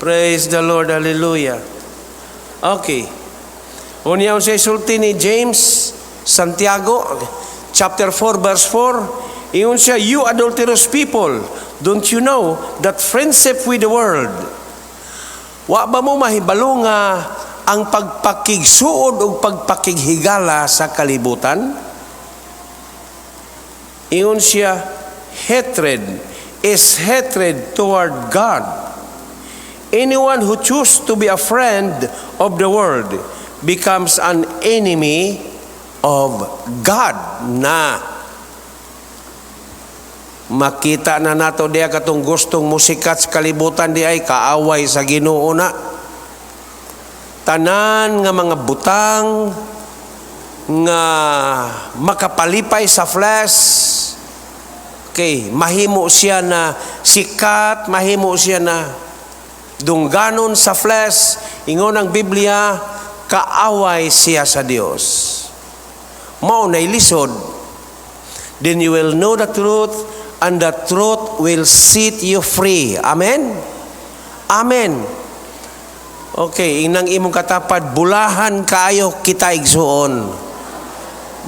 Praise the Lord. Hallelujah. Okay. Unya, unsay sulti ni James, Santiago, chapter 4, verse 4, ingon siya, "You adulterous people, don't you know that friendship with the world?" Wa ba mo mahibalo nga ang pagpakigsuod o pagpakighigala sa kalibutan? Ingon siya, hatred is hatred toward God. Anyone who chooses to be a friend of the world becomes an enemy of God. Na makita na nato diya, katong gustong musikat sa kalibutan di ay kaaway sa Ginoo na. Tanan nga mga butang nga makapalipay sa flesh, okay, mahimo siya na sikat, mahimo siya na dungganon sa flesh, ingon ang Biblia, kaaway siya sa Dios. Mao nay lisod. Then you will know the truth and the truth will set you free. Amen? Amen. Okay, inang imong katapad, bulahan kaayo kita, igsuon.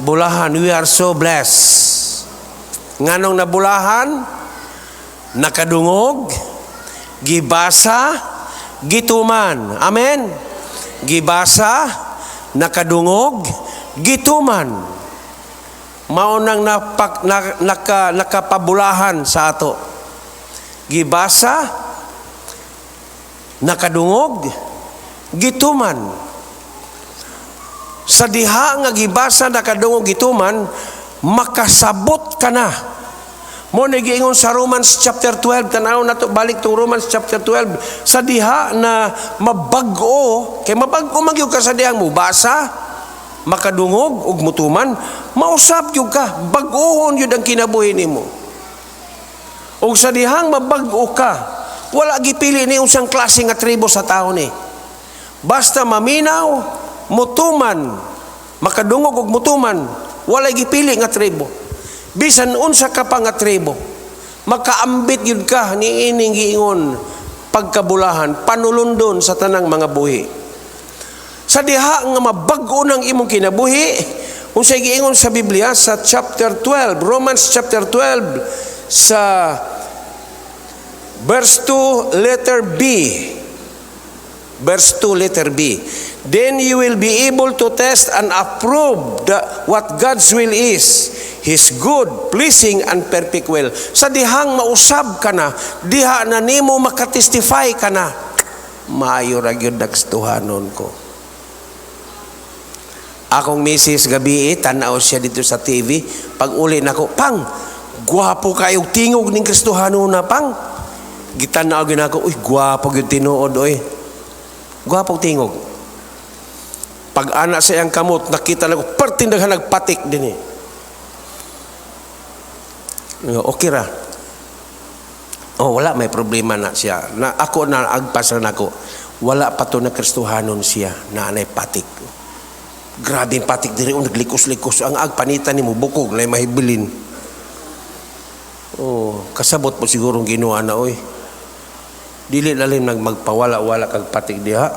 Bulahan, we are so blessed. Nganong nabulahan? Nakadungog, gibasa, gituman. Amen? Gibasa, nakadungog, gituman. Mao nang nakapabulahan sa ato. Gibasa, nakadungog, gituman. Sa diha nga gibasa, nakadungog, gituman, makasabot ka na. Mao na giingon sa Romans chapter 12, tanaw na to, balik tong Romans chapter 12, sa diha na mabag-o, kay mabag-o man gyud ka sa dihang mubasa, makadungog ug mutuman, mausab gyud ka, bag-ohon gyud ang kinabuhi nimo. Ug sa dihang mabag-o ka, wala gipili ni unsang klase nga tribo sa tao ni. Basta maminaw, mutuman, makadungog ug mutuman, wala gipili nga tribo. Bisan unsa ka pa nga tribo, makaambit gyud ka niining giingon pagkabulahan, panulundon sa tanang mga buhi. Sa diha nga mabag-o ng imong kinabuhi, unsay giingon sa Biblia sa chapter 12, Romans chapter 12 sa verse 2 letter B. Verse 2 letter B. "Then you will be able to test and approve what God's will is, His good, pleasing, and perfect will." Sa dihang mausab ka na, diha na nimo makatestify ka na, "Maayo ra gyud nagstuhanon ko." Akong misis gabi, tanaw siya dito sa TV. Pag uli nako, "Pang, gwapo kayo tingog ning Kristohano na, pang." Gitanaw gyud nako, "Uy, gwapo gyud tinuod, oy. Gwapo tingog." Pag ana sa iyang kamot, nakita nako, perting daghan nagpatik din eh. Okay ra. Oh, wala may problema na siya. Na ako na agpas na nako. Wala pa to na Kristohanon siya na anay patik. Grabe ang patik diri, oh, naglikos-likos ang agpanitan nimo bukog na mahibilin. Oh, kasabot po siguro ang Ginoo na, oy. Dili lalim nag magpawala-wala kag patik diha.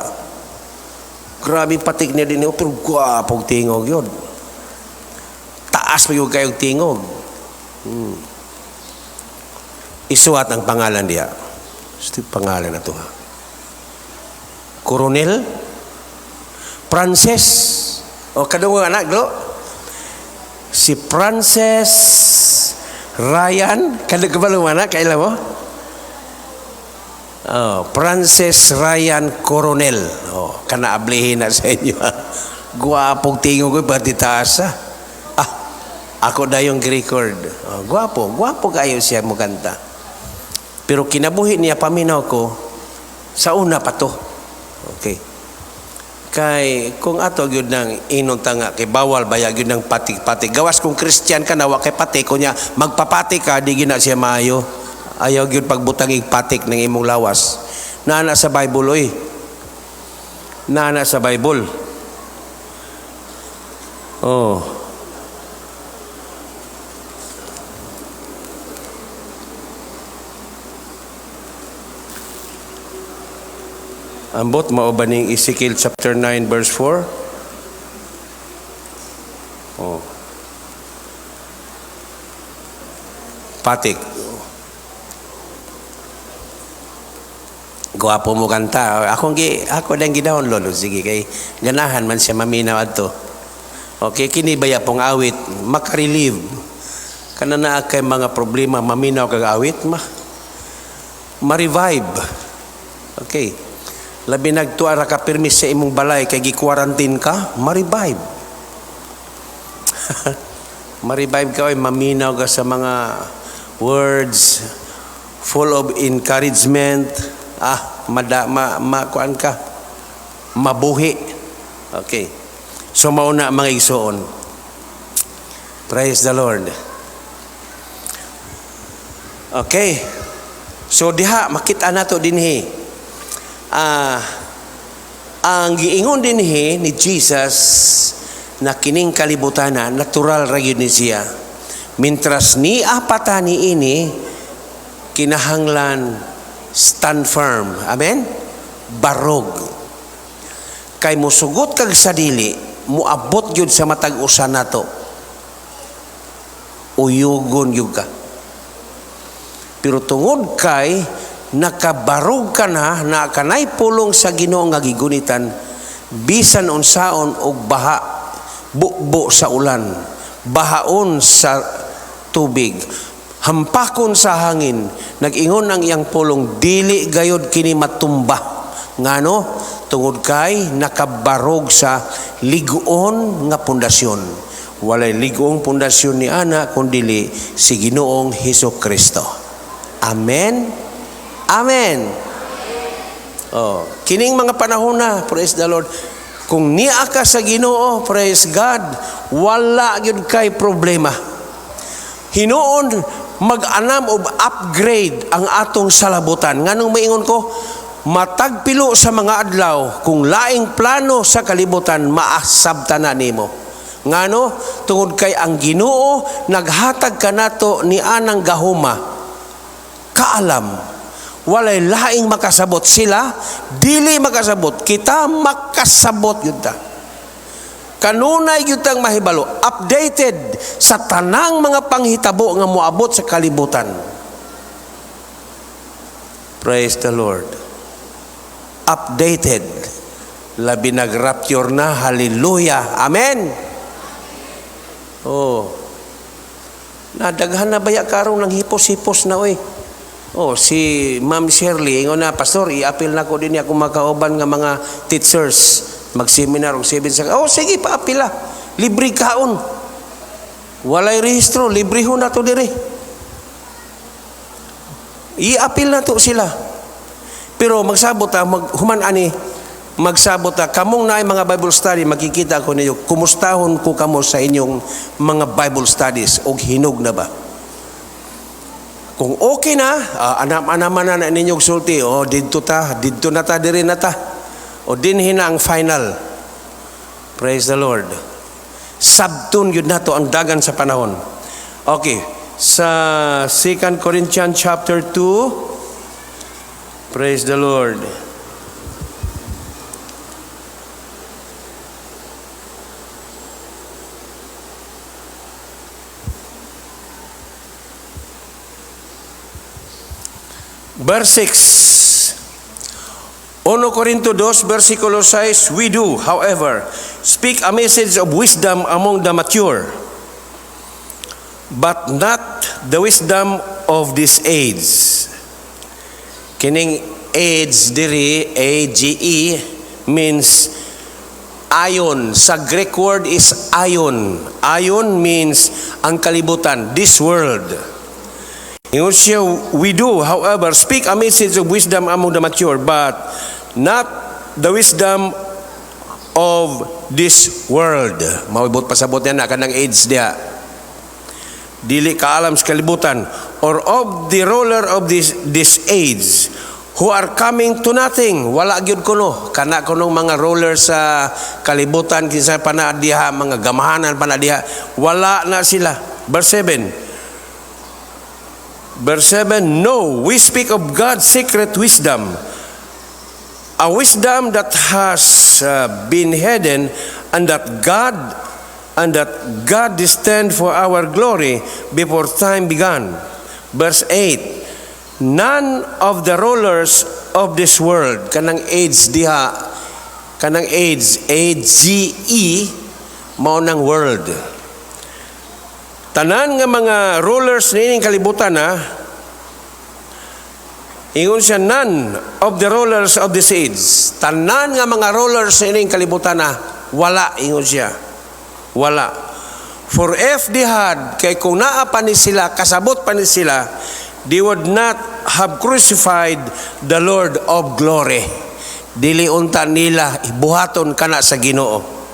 Grabe patik niya din, oh, pero gwapong tingog yun. Taas pa yung kayong tingog. Isuwat ang pangalan diha. Ito yung pangalan na to, ha. Coronel Frances. O kadungog anak, do? Si Frances Ryan, kadungog ka ba lumana? Kaila mo? Oh, Frances Ryan Coronel. Oh, kana ablihin na sa inyo. Gwapong tingog ko pati taas. Ah, ako na yung record. Oh, gwapo, gwapo kayo siya mo kanta. Pero kinabuhi niya paminaw ko sa una pa to. Okay. Kay kung ato gyud nang inon ta nga kay bawal baya gyud ng patik-patik. Gawas kung Christian ka na wa kay patik kunya magpapatik ka, di gyud na siya maayo. Ayaw gyud pagbutang ig patik ng imong lawas. Naa sa Bible, oy. Naa sa Bible. Oh. Ambot mao ba ning Ezekiel chapter 9 verse 4? Oh. Patik. Gwapo mo kanta. Ako dang gidownload sige kay ganahan man siya maminaw adto. Okay, kini baya pong awit makarelieve. Kana naa kay mga problema, maminaw kag awit ma ma-revive. Okay. Labi nagtuwa ra ka pirmi sa imong balay kay gi-quarantine ka, ma-revive. Ma-revive ka oy, maminaw ka sa mga words full of encouragement. Ah, mada, ma, ma, kuan ka, mabuhi. Okay. So mauna mga igsoon. Praise the Lord. Okay. So diha makita nato dinhi. Ang giingon dinhi ni Jesus na kining kalibutana natural ra gyud ni siya. Mintras ni apata ni ini kinahanglan stand firm. Amen? Barog. Kay musugot kag sa dili, muabot gyud sa matag usa nato. Uyugon gyud ka. Pero tungod kay nakabarog ka na, na kanay pulong sa Ginoo nga gigunitan, bisan unsaon og baha, bubo sa ulan, bahaon sa tubig, hampakon sa hangin, nag-ingon ang iyang pulong, dili gayod kini matumba. Ngano? Tungod kay nakabarog sa lig-on nga pundasyon. Walay lig-ong pundasyon ni ana kundili si Ginoong Hesus Kristo. Amen. Amen. Oh, kining mga panahon na, praise the Lord. Kung niya ka sa Ginoo, praise God, wala gyud kay problema. Hinuon mag-anam og upgrade ang atong salabutan. Nganong maingon ko, matag pilo sa mga adlaw, kung laing plano sa kalibutan, maasabta na nimo. Ngano? Tungod kay ang Ginoo naghatag kanato ni anang gahuma, kaalam. Walay laing makasabot sila, dili makasabot. Kita makasabot yun ta. Kanunay gyud tang mahibalo, updated sa tanang mga panghitabo nga moabot sa kalibutan. Praise the Lord. Updated. Labi nag-rapture na, hallelujah. Amen. Oh. Nadaghan na baya karon ng hipos-hipos na oy. Oh, si Ma'am Shirley ingon na, "Pastor, i-apil na ko din ako makauban nga mga teachers mag-seminar og 7 sa." Oh, sige, paapila. Libre kaon. Walay rehistro, libre ho na to dire. I-apil na to sila. Pero magsabot ta, mag, human ani, magsabot ta, kamong naay mga Bible study, makikita ko ninyo, kumustahon ko kamo sa inyong mga Bible studies, og hinog na ba? Kung okay na, anam-anaman na na ninyong sulti, oh, didto ta, didto na ta, diri na ta. O dinhi na ang final. Praise the Lord. Sabton yun nato ang dagan sa panahon. Okay, sa 2 Corinthians chapter 2, praise the Lord. Verse 6. 1 Corinto 2, versikulo 6, "We do, however, speak a message of wisdom among the mature, but not the wisdom of this age." Kining age diri, AGE, means ayon. Sa Greek word is ayon. Ayon means ang kalibutan, this world. Ingon siya, "We do, however, speak a message of wisdom among the mature, but not the wisdom of this world." Maibot pasabot niya na kanang age diha. Dili kaalam sa kalibutan. "Or of the ruler of this age, who are coming to nothing." Wala gyud kuno. Kana kunong mga ruler sa kalibutan, kinsa pa na diha, mga gamahanan pa na diha. Wala na sila. Verse 7. Verse 7, "No, we speak of God's secret wisdom, a wisdom that has been hidden and that God destined for our glory before time began." Verse 8, "None of the rulers of this world," kanang age diha, kanang age, AGE, mao nang world. Tanan nga mga rulers niining kalibutan na, ingon siya, "None of the rulers of this age." Tanan nga mga rulers niining kalibutan na, wala, ingon siya. Wala. "For if they had," kay kung naa pa ni sila, kasabot pa ni sila, "they would not have crucified the Lord of glory." Dili unta nila buhaton kana sa Ginoo.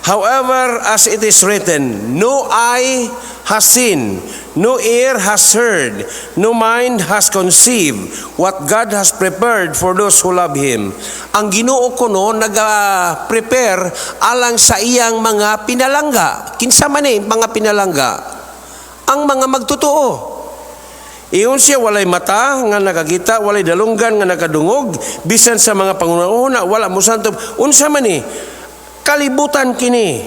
"However, as it is written, no eye has seen, no ear has heard, no mind has conceived what God has prepared for those who love Him." Ang Ginoo kuno naga-prepare alang sa iyang mga pinalangga. Kinsa man eh, mga pinalangga? Ang mga magtotoo. Ingon siya, walay mata nga nakakita, walay dalunggan nga nakadungog, bisan sa mga panguna-una, wala mosantob. Unsa man ni? Kalibutan kini.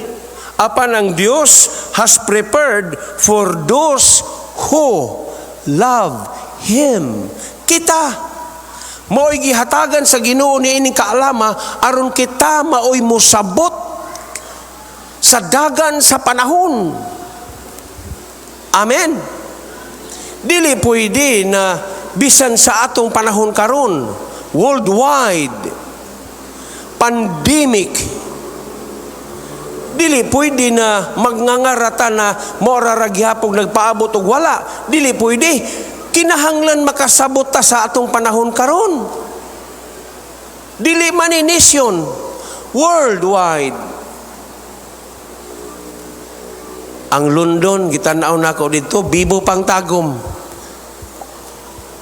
Apan ang Dios has prepared for those who love Him. Kita mao'y gihatagan sa Ginoo ni ining kaalama aron kita mao'y mosabot sa dagan sa panahon. Amen. Dili pwede na bisan sa atong panahon karon, worldwide pandemic, dili pwede na magngangarata na mora ra gihapon nagpaabot og wala. Dili pwede. Kinahanglan makasabot ta sa atong panahon karon. Dili man ni nation, worldwide. Ang London, gitan-aw nako dito, bibo pang tagom.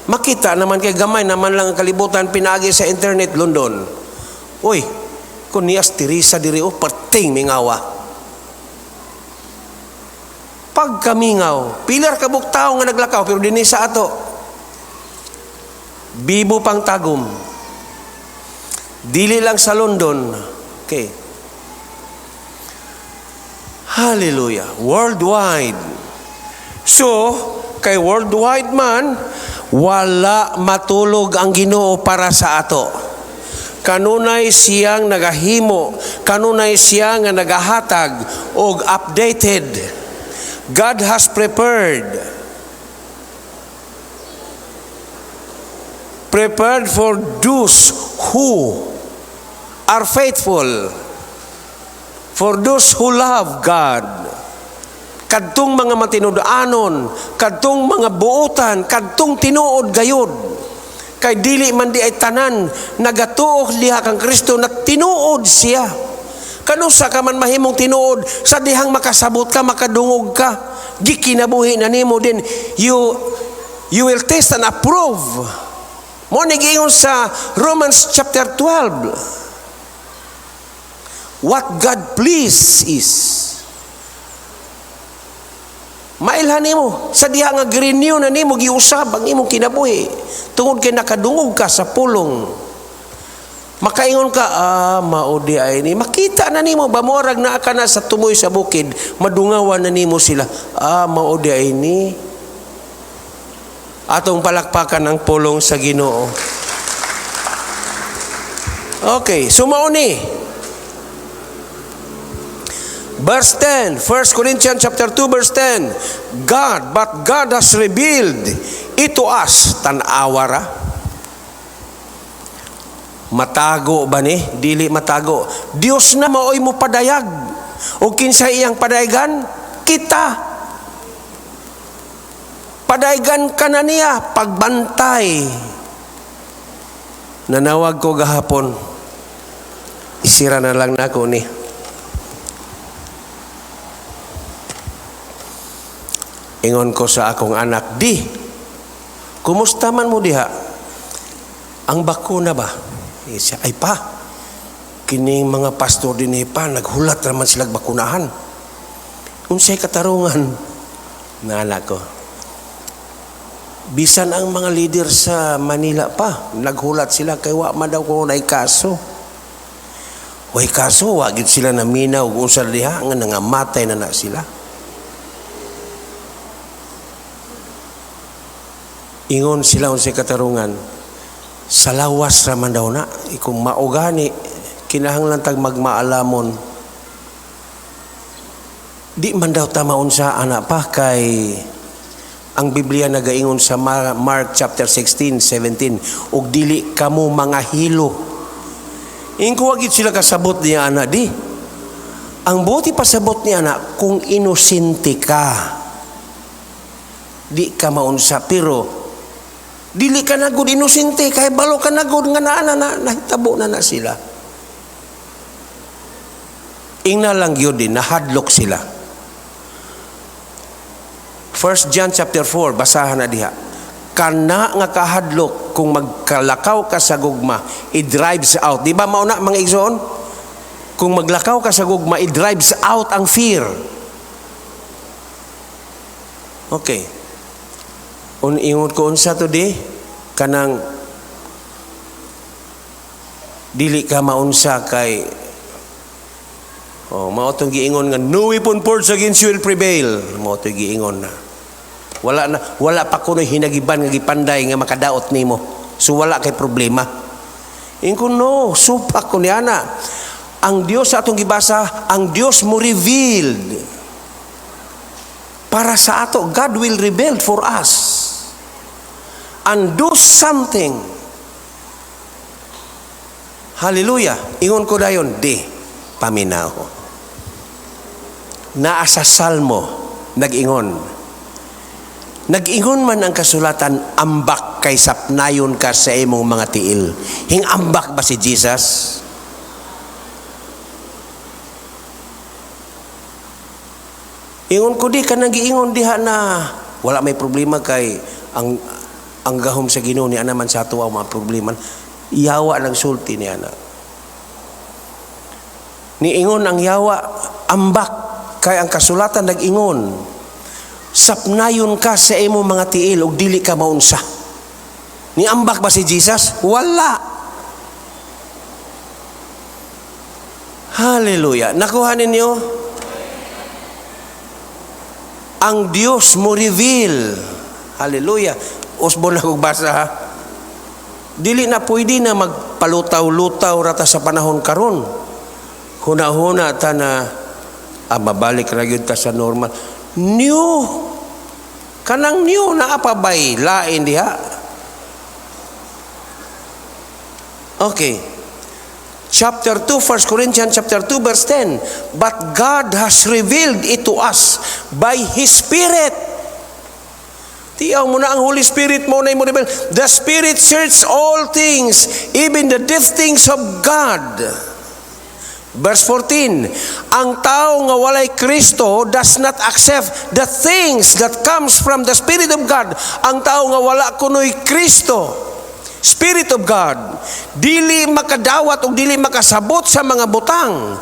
Makita naman kay gamay naman lang ang kalibutan pinaagi sa internet, London. Uy, kung niyas Teresa diri oh, perting mingawa. Pagkamingaw, pilar kabuk tao nga naglakaw pero dinhi sa ato. Bibo pang tagom. Dili lang sa London. Okay. Hallelujah. Worldwide. So, kay worldwide man, wala matulog ang Ginoo para sa ato. Kanunay siyang nagahimo, kanunay siya nga nagahatag og updated. God has prepared. Prepared for those who are faithful. For those who love God. Kadtong mga matinud-anon, kadtong mga buotan, kadtong tinuod gayod. Kay dili man di ay tanan nagatuok diha kang Kristo na tinuod siya. Kanusa ka man mahimong tinuod sa dihang makasabot ka, makadungog ka, gikinabuhi na nimo din, you will taste and approve. Mo ni giingon sa Romans chapter 12. What God please is. Mailhan nimo sa diha nga gi-renew na nimo, giusab ang imong kinabuhi tungod kay nakadungog ka sa pulong. Makaingon ka, mao di ay ni. Makita na nimo ba morag naa ka na sa tumoy sa bukid, madungawan na nimo sila. Mao di ay ni. Atong palakpakan ang pulong sa Ginoo. Okay, so mao ni. Verse 10, 1 Corinthians chapter 2 verse 10. God, but God has revealed it to us. Tan-awa ra. Matago ba ni? Dili matago. Dios na maoy mo padayag. O kinsa iyang padayagan? Kita. Padayagan ka na niya, pagbantay. Nanawag ko gahapon. Isira na lang nako ni. Ingon ko sa akong anak, di, kumusta man mo diha? Ang bakuna ba? Siya, ay pa, kining mga pastor din pa, naghulat raman sila bakunahan. Unsay katarungan? Nala ko. Bisan ang mga leader sa Manila pa, naghulat sila kay wa man daw kuno nay kaso. Way kaso, wa gid sila naminaw ug unsa diha nga nangamatay na na sila. Ingon sila unsay katarungan. Sa lawas ra man daw na, kung maugani kinahanglan tag magmaalamon. Di man daw ta maunsa ana pa kay ang Biblia nagaingon sa Mark chapter 16, 17, ug dili kamo mga hilo. Ingko wa gid sila kasabot niya ana di. Ang buti pasabot niya ana kung inosente ka. Di ka maunsa pero dili ka na gud inosente kay balo ka na gud nga naa na, nahitabo na na sila. Ingna lang gyud din nahadlok sila. 1 John chapter 4, basahan na diha. Kana nga kahadlok kung magkalakaw ka sa gugma, it drives out. Di ba mao na mga igsoon? Kung maglakaw ka sa gugma, it drives out ang fear. Okay. Ingon ko, unsa to di? Kanang dili ka maunsa kay, oh, mao tong giingon nga "No weapon forged against you will prevail." Mao to giingon na. Wala na, wala pa kuno'y hinagiban nga gipanday nga makadaot nimo. So wala kay problema. Ingon no, supak ko niya na. Ang Dios sa atong gibasa, ang Dios mo revealed para sa ato. God will reveal for us and do something. Hallelujah. Ingon ko dayon, di paminaw. Naa sa Salmo, nag-ingon. Nag-ingon man ang kasulatan, "Ambak kay sapnayon ka sa imong mga tiil." Hing ambak ba si Jesus? Ingon ko di ka nang giingon diha na wala may problema kay ang gahom sa Ginoo ni ana man sa ato ang mga problema. Yawa nagsulti niya na. Niingon ang yawa, "Ambak kay ang kasulatan nag-ingon, sapnayon ka sa imong mga tiil ug dili ka maunsa." Niambak ba si Jesus? Wala. Hallelujah. Nakuha ninyo? Ang Dios mo reveal. Hallelujah. Usbon na kog basa ha. Dili na pwede na magpalutaw-lutaw rata sa panahon karon. Huna-huna ta na mabalik ra gyud ta sa normal. New. Kanang new na apabay lain diha. Okay. Chapter 2, 1 Corinthians chapter 2 verse 10. But God has revealed it to us by His Spirit. Tiyaw mo na ang Holy Spirit mo na mo reveal. The Spirit searches all things, even the deep things of God. Verse 14, ang tao nga walay Kristo does not accept the things that comes from the Spirit of God. Ang tao nga wala kunoy Kristo, Spirit of God, dili makadawat o dili makasabot sa mga butang.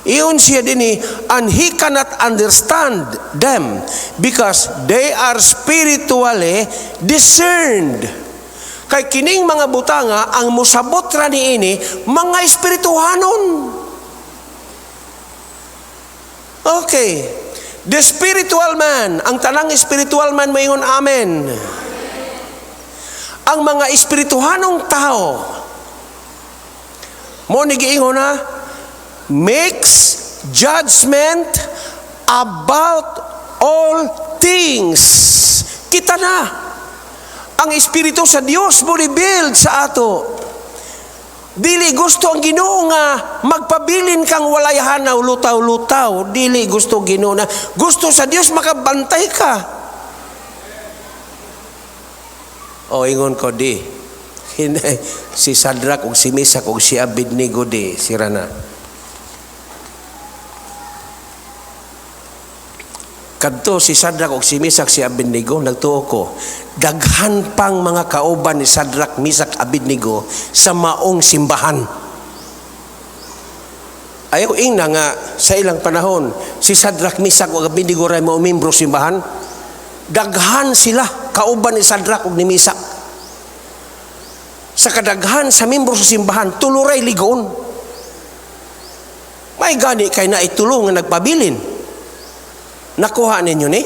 Iyon siya dinhi, and he cannot understand them because they are spiritually discerned. Kay kining mga butanga, ang musabot ra niini, mga espirituhanon. Okay. The spiritual man, ang tanang spiritual man moingon amen. Ang mga espirituhanong tao, mo ni giingon na, makes judgment about all things. Kita na. Ang Espiritu sa Dios mo revealed sa ato. Dili gusto ang Ginoo nga magpabilin kang walay hanaw, lutaw-lutaw. Dili gusto Ginoo na. Gusto sa Dios makabantay ka. O ingon ko di. Si Sadrach ug si Mesach ug si Abednego di sira na. Kadto si Sadrach ug si Mesach si Abednego, nagtuo ko, daghan pang mga kauban ni Sadrach, Mesach, Abednego sa maong simbahan. Ayaw ingna nga sa ilang panahon si Sadrach, Mesach ug Abednego ray mao membro simbahan. Daghan sila kauban ni Sadrach ug ni Mesach. Sa kadaghan sa membro sa simbahan, tulo ray ligon. May gani kay naitulo nga nagpabilin. Nakuha ninyo ni?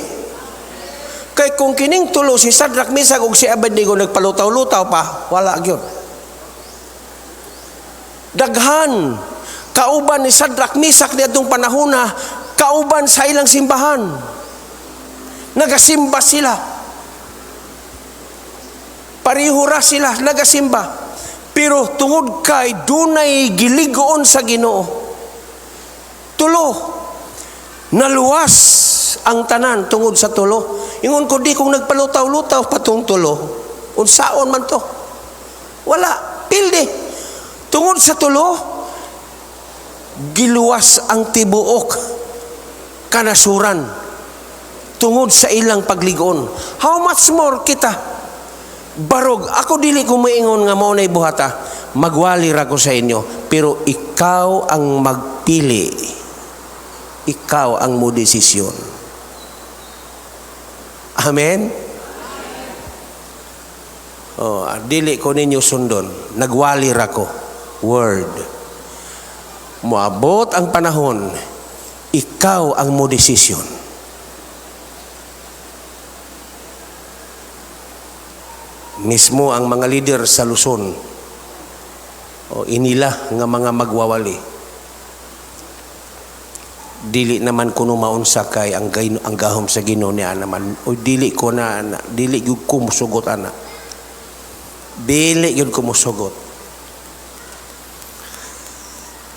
Kay kung kining tulo si Sadrach, Mesach ug si Abednego nagpalutaw-lutaw pa, wala gyud. Daghan kauban ni Sadrach, Mesach niadtong panahona, kauban sa ilang simbahan. Nagasimba sila. Pareho ra sila nagasimba. Pero tungod kay dunay giligoon sa Ginoo, tulo naluwas ang tanan tungod sa tulo. Ingon ko di kung nagpalutaw-lutaw patong tulo, unsaon man to? Wala, pildi. Tungod sa tulo, giluwas ang tibuok kanasuran tungod sa ilang pagligon. How much more kita? Barog, ako dili ko maingon nga mao nay buhata, magwali ra ko sa inyo, pero ikaw ang magpili. Ikaw ang mo desisyon. Amen? Oh, dili ko ninyo sundon. Nagwali ra ko. Word. Moabot ang panahon, ikaw ang mo desisyon. Mismo ang mga leader sa Luzon, o inila nga mga magwawali, dili naman kuno maunsa kay ang gahom sa Ginoo niya naman o dili ko na, na dili gyud ko musugot ana, dili gyud ko musugot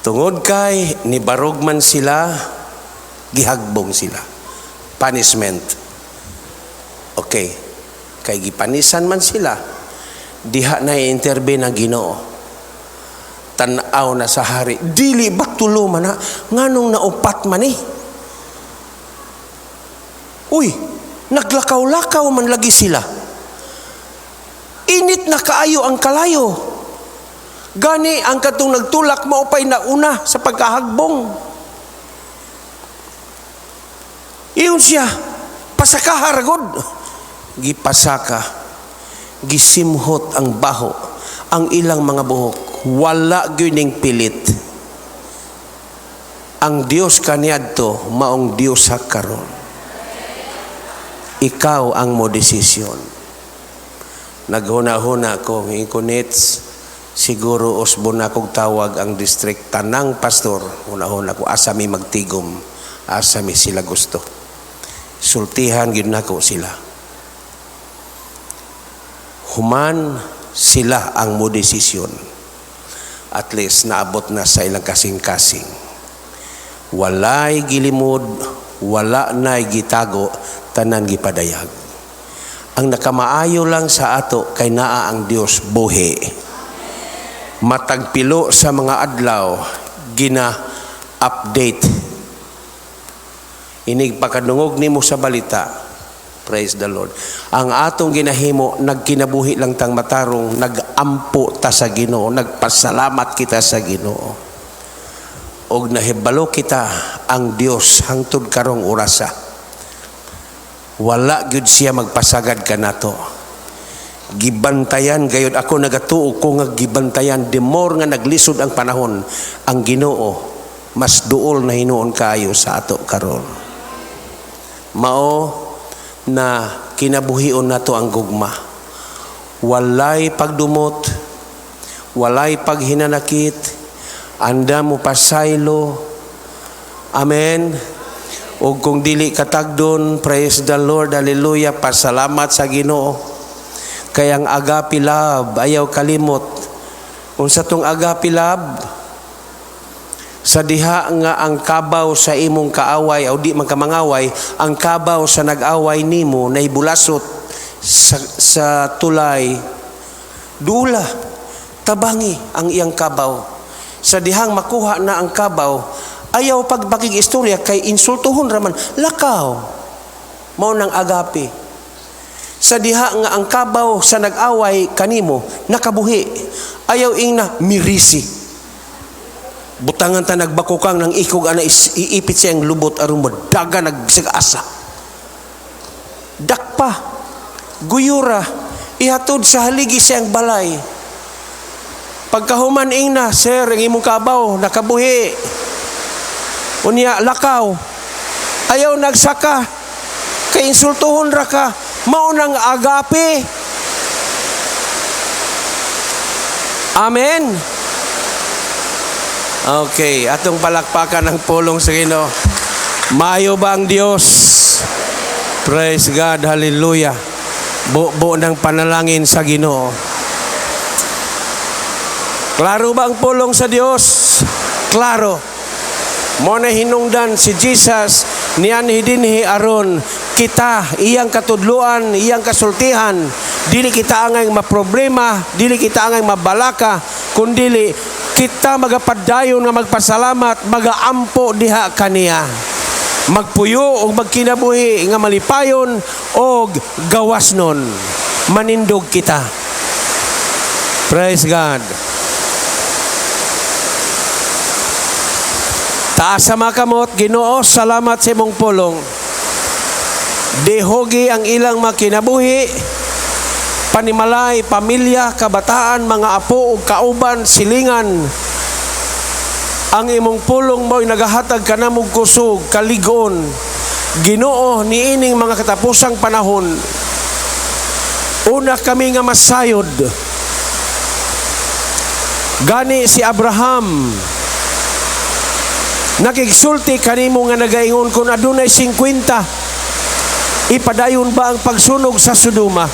tungod kay nibarog man sila, gihagbong sila, punishment. Okay, kay gipanisan man sila, diha na i-intervene ang Ginoo. Tan-aw na sa hari, dili ba tulo man na, nganong naupat man eh? Uy, naglakaw-lakaw man lagi sila. Init na kaayo ang kalayo. Gani ang katong nagtulak maupay nauna sa pagkahagbong. Iyon siya, pasakaha ragod. Gipasaka, gisimhot ang baho, ang ilang mga buhok. Wala gyud ning pilit. Ang Dios kaniadto maong Dios sa karon. Ikaw ang mo desisyon. Naghuna-huna ko, inkunits, siguro usbon akong tawag ang district tanang pastor. Huna-huna ko, asa mi magtigom, asa mi sila gusto. Sultihan gyud nako sila. Human sila ang mo desisyon. At least naabot na sa ilang kasing-kasing. Walay gilimod, wala na'y gitago, tanan gipadayag. Ang nakamaayo lang sa ato kay naa ang Dios buhi. Matagpilo sa mga adlaw gina-update. Inig pakadungog nimo sa balita. Praise the Lord. Ang atong ginahimo, nagkinabuhi lang tang matarong, nagampo ta sa Ginoo, nagpasalamat kita sa Ginoo. Og nahibalo kita ang Dios hangtod karong orasa. Wala gyud siya magpasagad kanato. Gibantayan gayud ako, nagatuo ko nga gibantayan, the more nga naglisod ang panahon, ang Ginoo mas duol na hinuon kaayo sa ato karon. Mao na kinabuhion nato ang gugma. Walay pagdumot, walay paghinanakit, anda mo pasaylo. Amen. O kung dili katagdon, praise the Lord, hallelujah, pasalamat sa Ginoo. Kay ang agape love, ayaw kalimot. Unsa tong agape love? Sa diha nga ang kabaw sa imong kaaway o di man ka mangaway, ang kabaw sa nag-away nimo naibulasot sa tulay, dula, tabangi ang iyang kabaw. Sa dihang makuha na ang kabaw, ayaw pagbakig istorya kay insultuhon raman, lakaw. Mao nang agape. Sa diha nga ang kabaw sa nag-away kanimo nakabuhi, ayaw ingna mirisi. Butangan ta nagbakukang ng ikog ana iipit siyang lubot aron modaga nagbisag asa. Dakpa, guyura, ihatod sa haligi siyang balay. Pagkahuman ingna, sir, ang imong kabaw nakabuhi. Unya lakaw. Ayaw nagsaka kay insultuhon ra ka. Mao nang agape. Amen. Okay, atong palakpakan ang pulong sa Ginoo. Maayo ba ang Dios? Praise God, hallelujah. Buo ng panalangin sa Ginoo. Klaro ba ang pulong sa Dios? Klaro. Mo na hinungdan si Jesus nianhi dinhi aron kita iyang katudluan, iyang kasultihan. Dili kita angay maproblema, dili kita angay mabalaka, kundili kita magapadayon nga magpasalamat, magaampo diha kaniya. Magpuyo og magkinabuhi nga malipayon og gawas nun. Manindog kita. Praise God. Taas sa mga kamot, Ginoo, salamat sa imong pulong. Dihogi ang ilang makinabuhi, Panimalay, pamilya, kabataan, mga apo ug kauban, silingan. Ang imong pulong mo'y nagahatag kanamog kusog, kaligon. Ginoo, niining mga katapusang panahon, una kami nga masayod. Gani si Abraham nakigsulti kanimo nga nagaingon, kung adunay 50, ipadayon ba ang pagsunog sa Sodoma?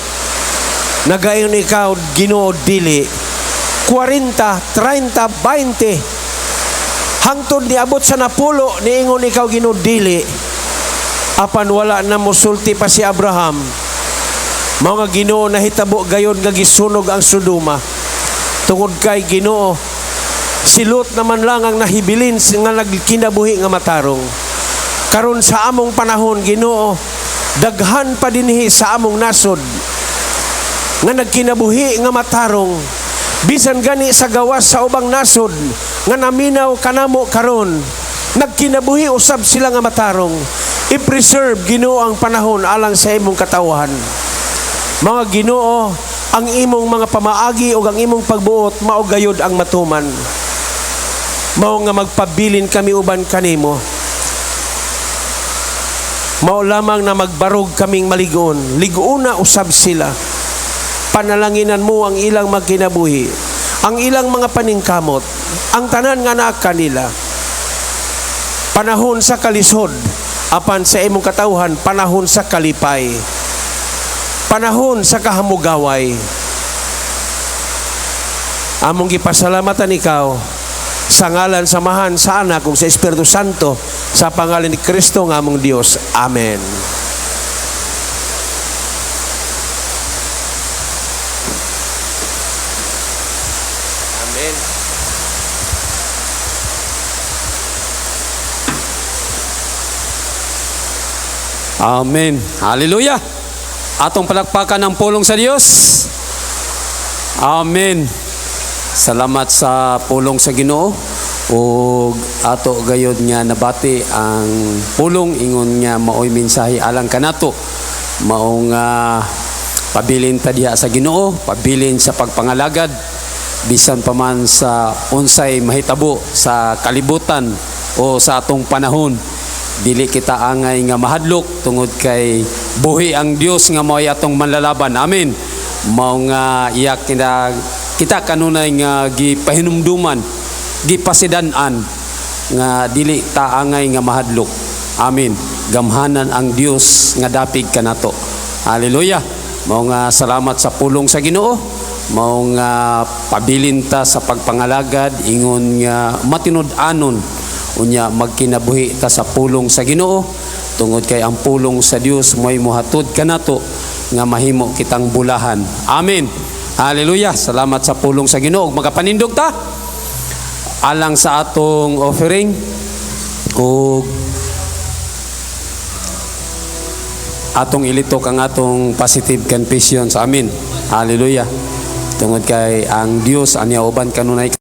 Nagaingon ikaw, Ginoo, dili. 40, 30, 20, hangtod niabot sa 10, niingon ikaw, Ginoo, dili. Apan wala na mosulti pa si Abraham. Mao nga, Ginoo, nahitabo gayon nga gisunog ang Sodoma. Tungod kay, Ginoo, si Lot naman lang ang nahibilin nga nagkinabuhi nga matarong. Karon sa among panahon, Ginoo, daghan pa dinhi sa among nasod nga nagkinabuhi nga matarong. Bisan gani sa gawas sa ubang nasod nga naminaw kanamo karon, nagkinabuhi usab sila nga matarong. I-preserve, Ginoo, ang panahon alang sa imong katawhan. Mga Ginoo, ang imong mga pamaagi ug ang imong pagbuot mao gayud ang matuman. Mao nga magpabilin kami uban kanimo. Mao lamang na magbarog kaming maligon. Liguna usab sila. Panalanginan mo ang ilang magkinabuhi, ang ilang mga paningkamot, ang tanan nga naa kanila. Panahon sa kalisod, apan sa imong katawhan, panahon sa kalipay. Panahon sa kahamugaway. Among gipasalamatan ikaw sa ngalan sa Amahan, sa Anak, ug sa Espiritu Santo, sa pangalan ni Kristo nga among Dios. Amen. Amen. Amen. Hallelujah. Atong palakpakan ang pulong sa Dios. Amen. Salamat sa pulong sa Ginoo ug ato gayod nga nabati ang pulong ingon nga maoy mensahe alang kanato. Mao nga pabilin ta diha sa Ginoo, pabilin sa pagpangalagad bisan pa man sa unsay mahitabo sa kalibutan o sa atong panahon. Dili kita angay nga mahadlok tungod kay buhi ang Dios nga mao'y atong manlalaban. Amen. Mao nga iya kita, kita kanunay nga gipahinumduman, gipasidan-an nga dili ta angay nga mahadlok. Amen. Gamhanan ang Dios nga dapig kanato. Hallelujah. Mao nga salamat sa pulong sa Ginoo. Mao nga pabilin ta sa pagpangalagad ingon nga matinud-anon, unya magkinabuhi ta sa pulong sa Ginoo tungod kay ang pulong sa Dios mo'y mohatod kanato nga mahimo kitang bulahan. Amen. Hallelujah. Salamat sa pulong sa Ginoo. Magapanindog ta alang sa atong offering ug atong ilitok ang atong positive confession sa amin. Hallelujah. Tungod kay ang Dios anya uban kanunay.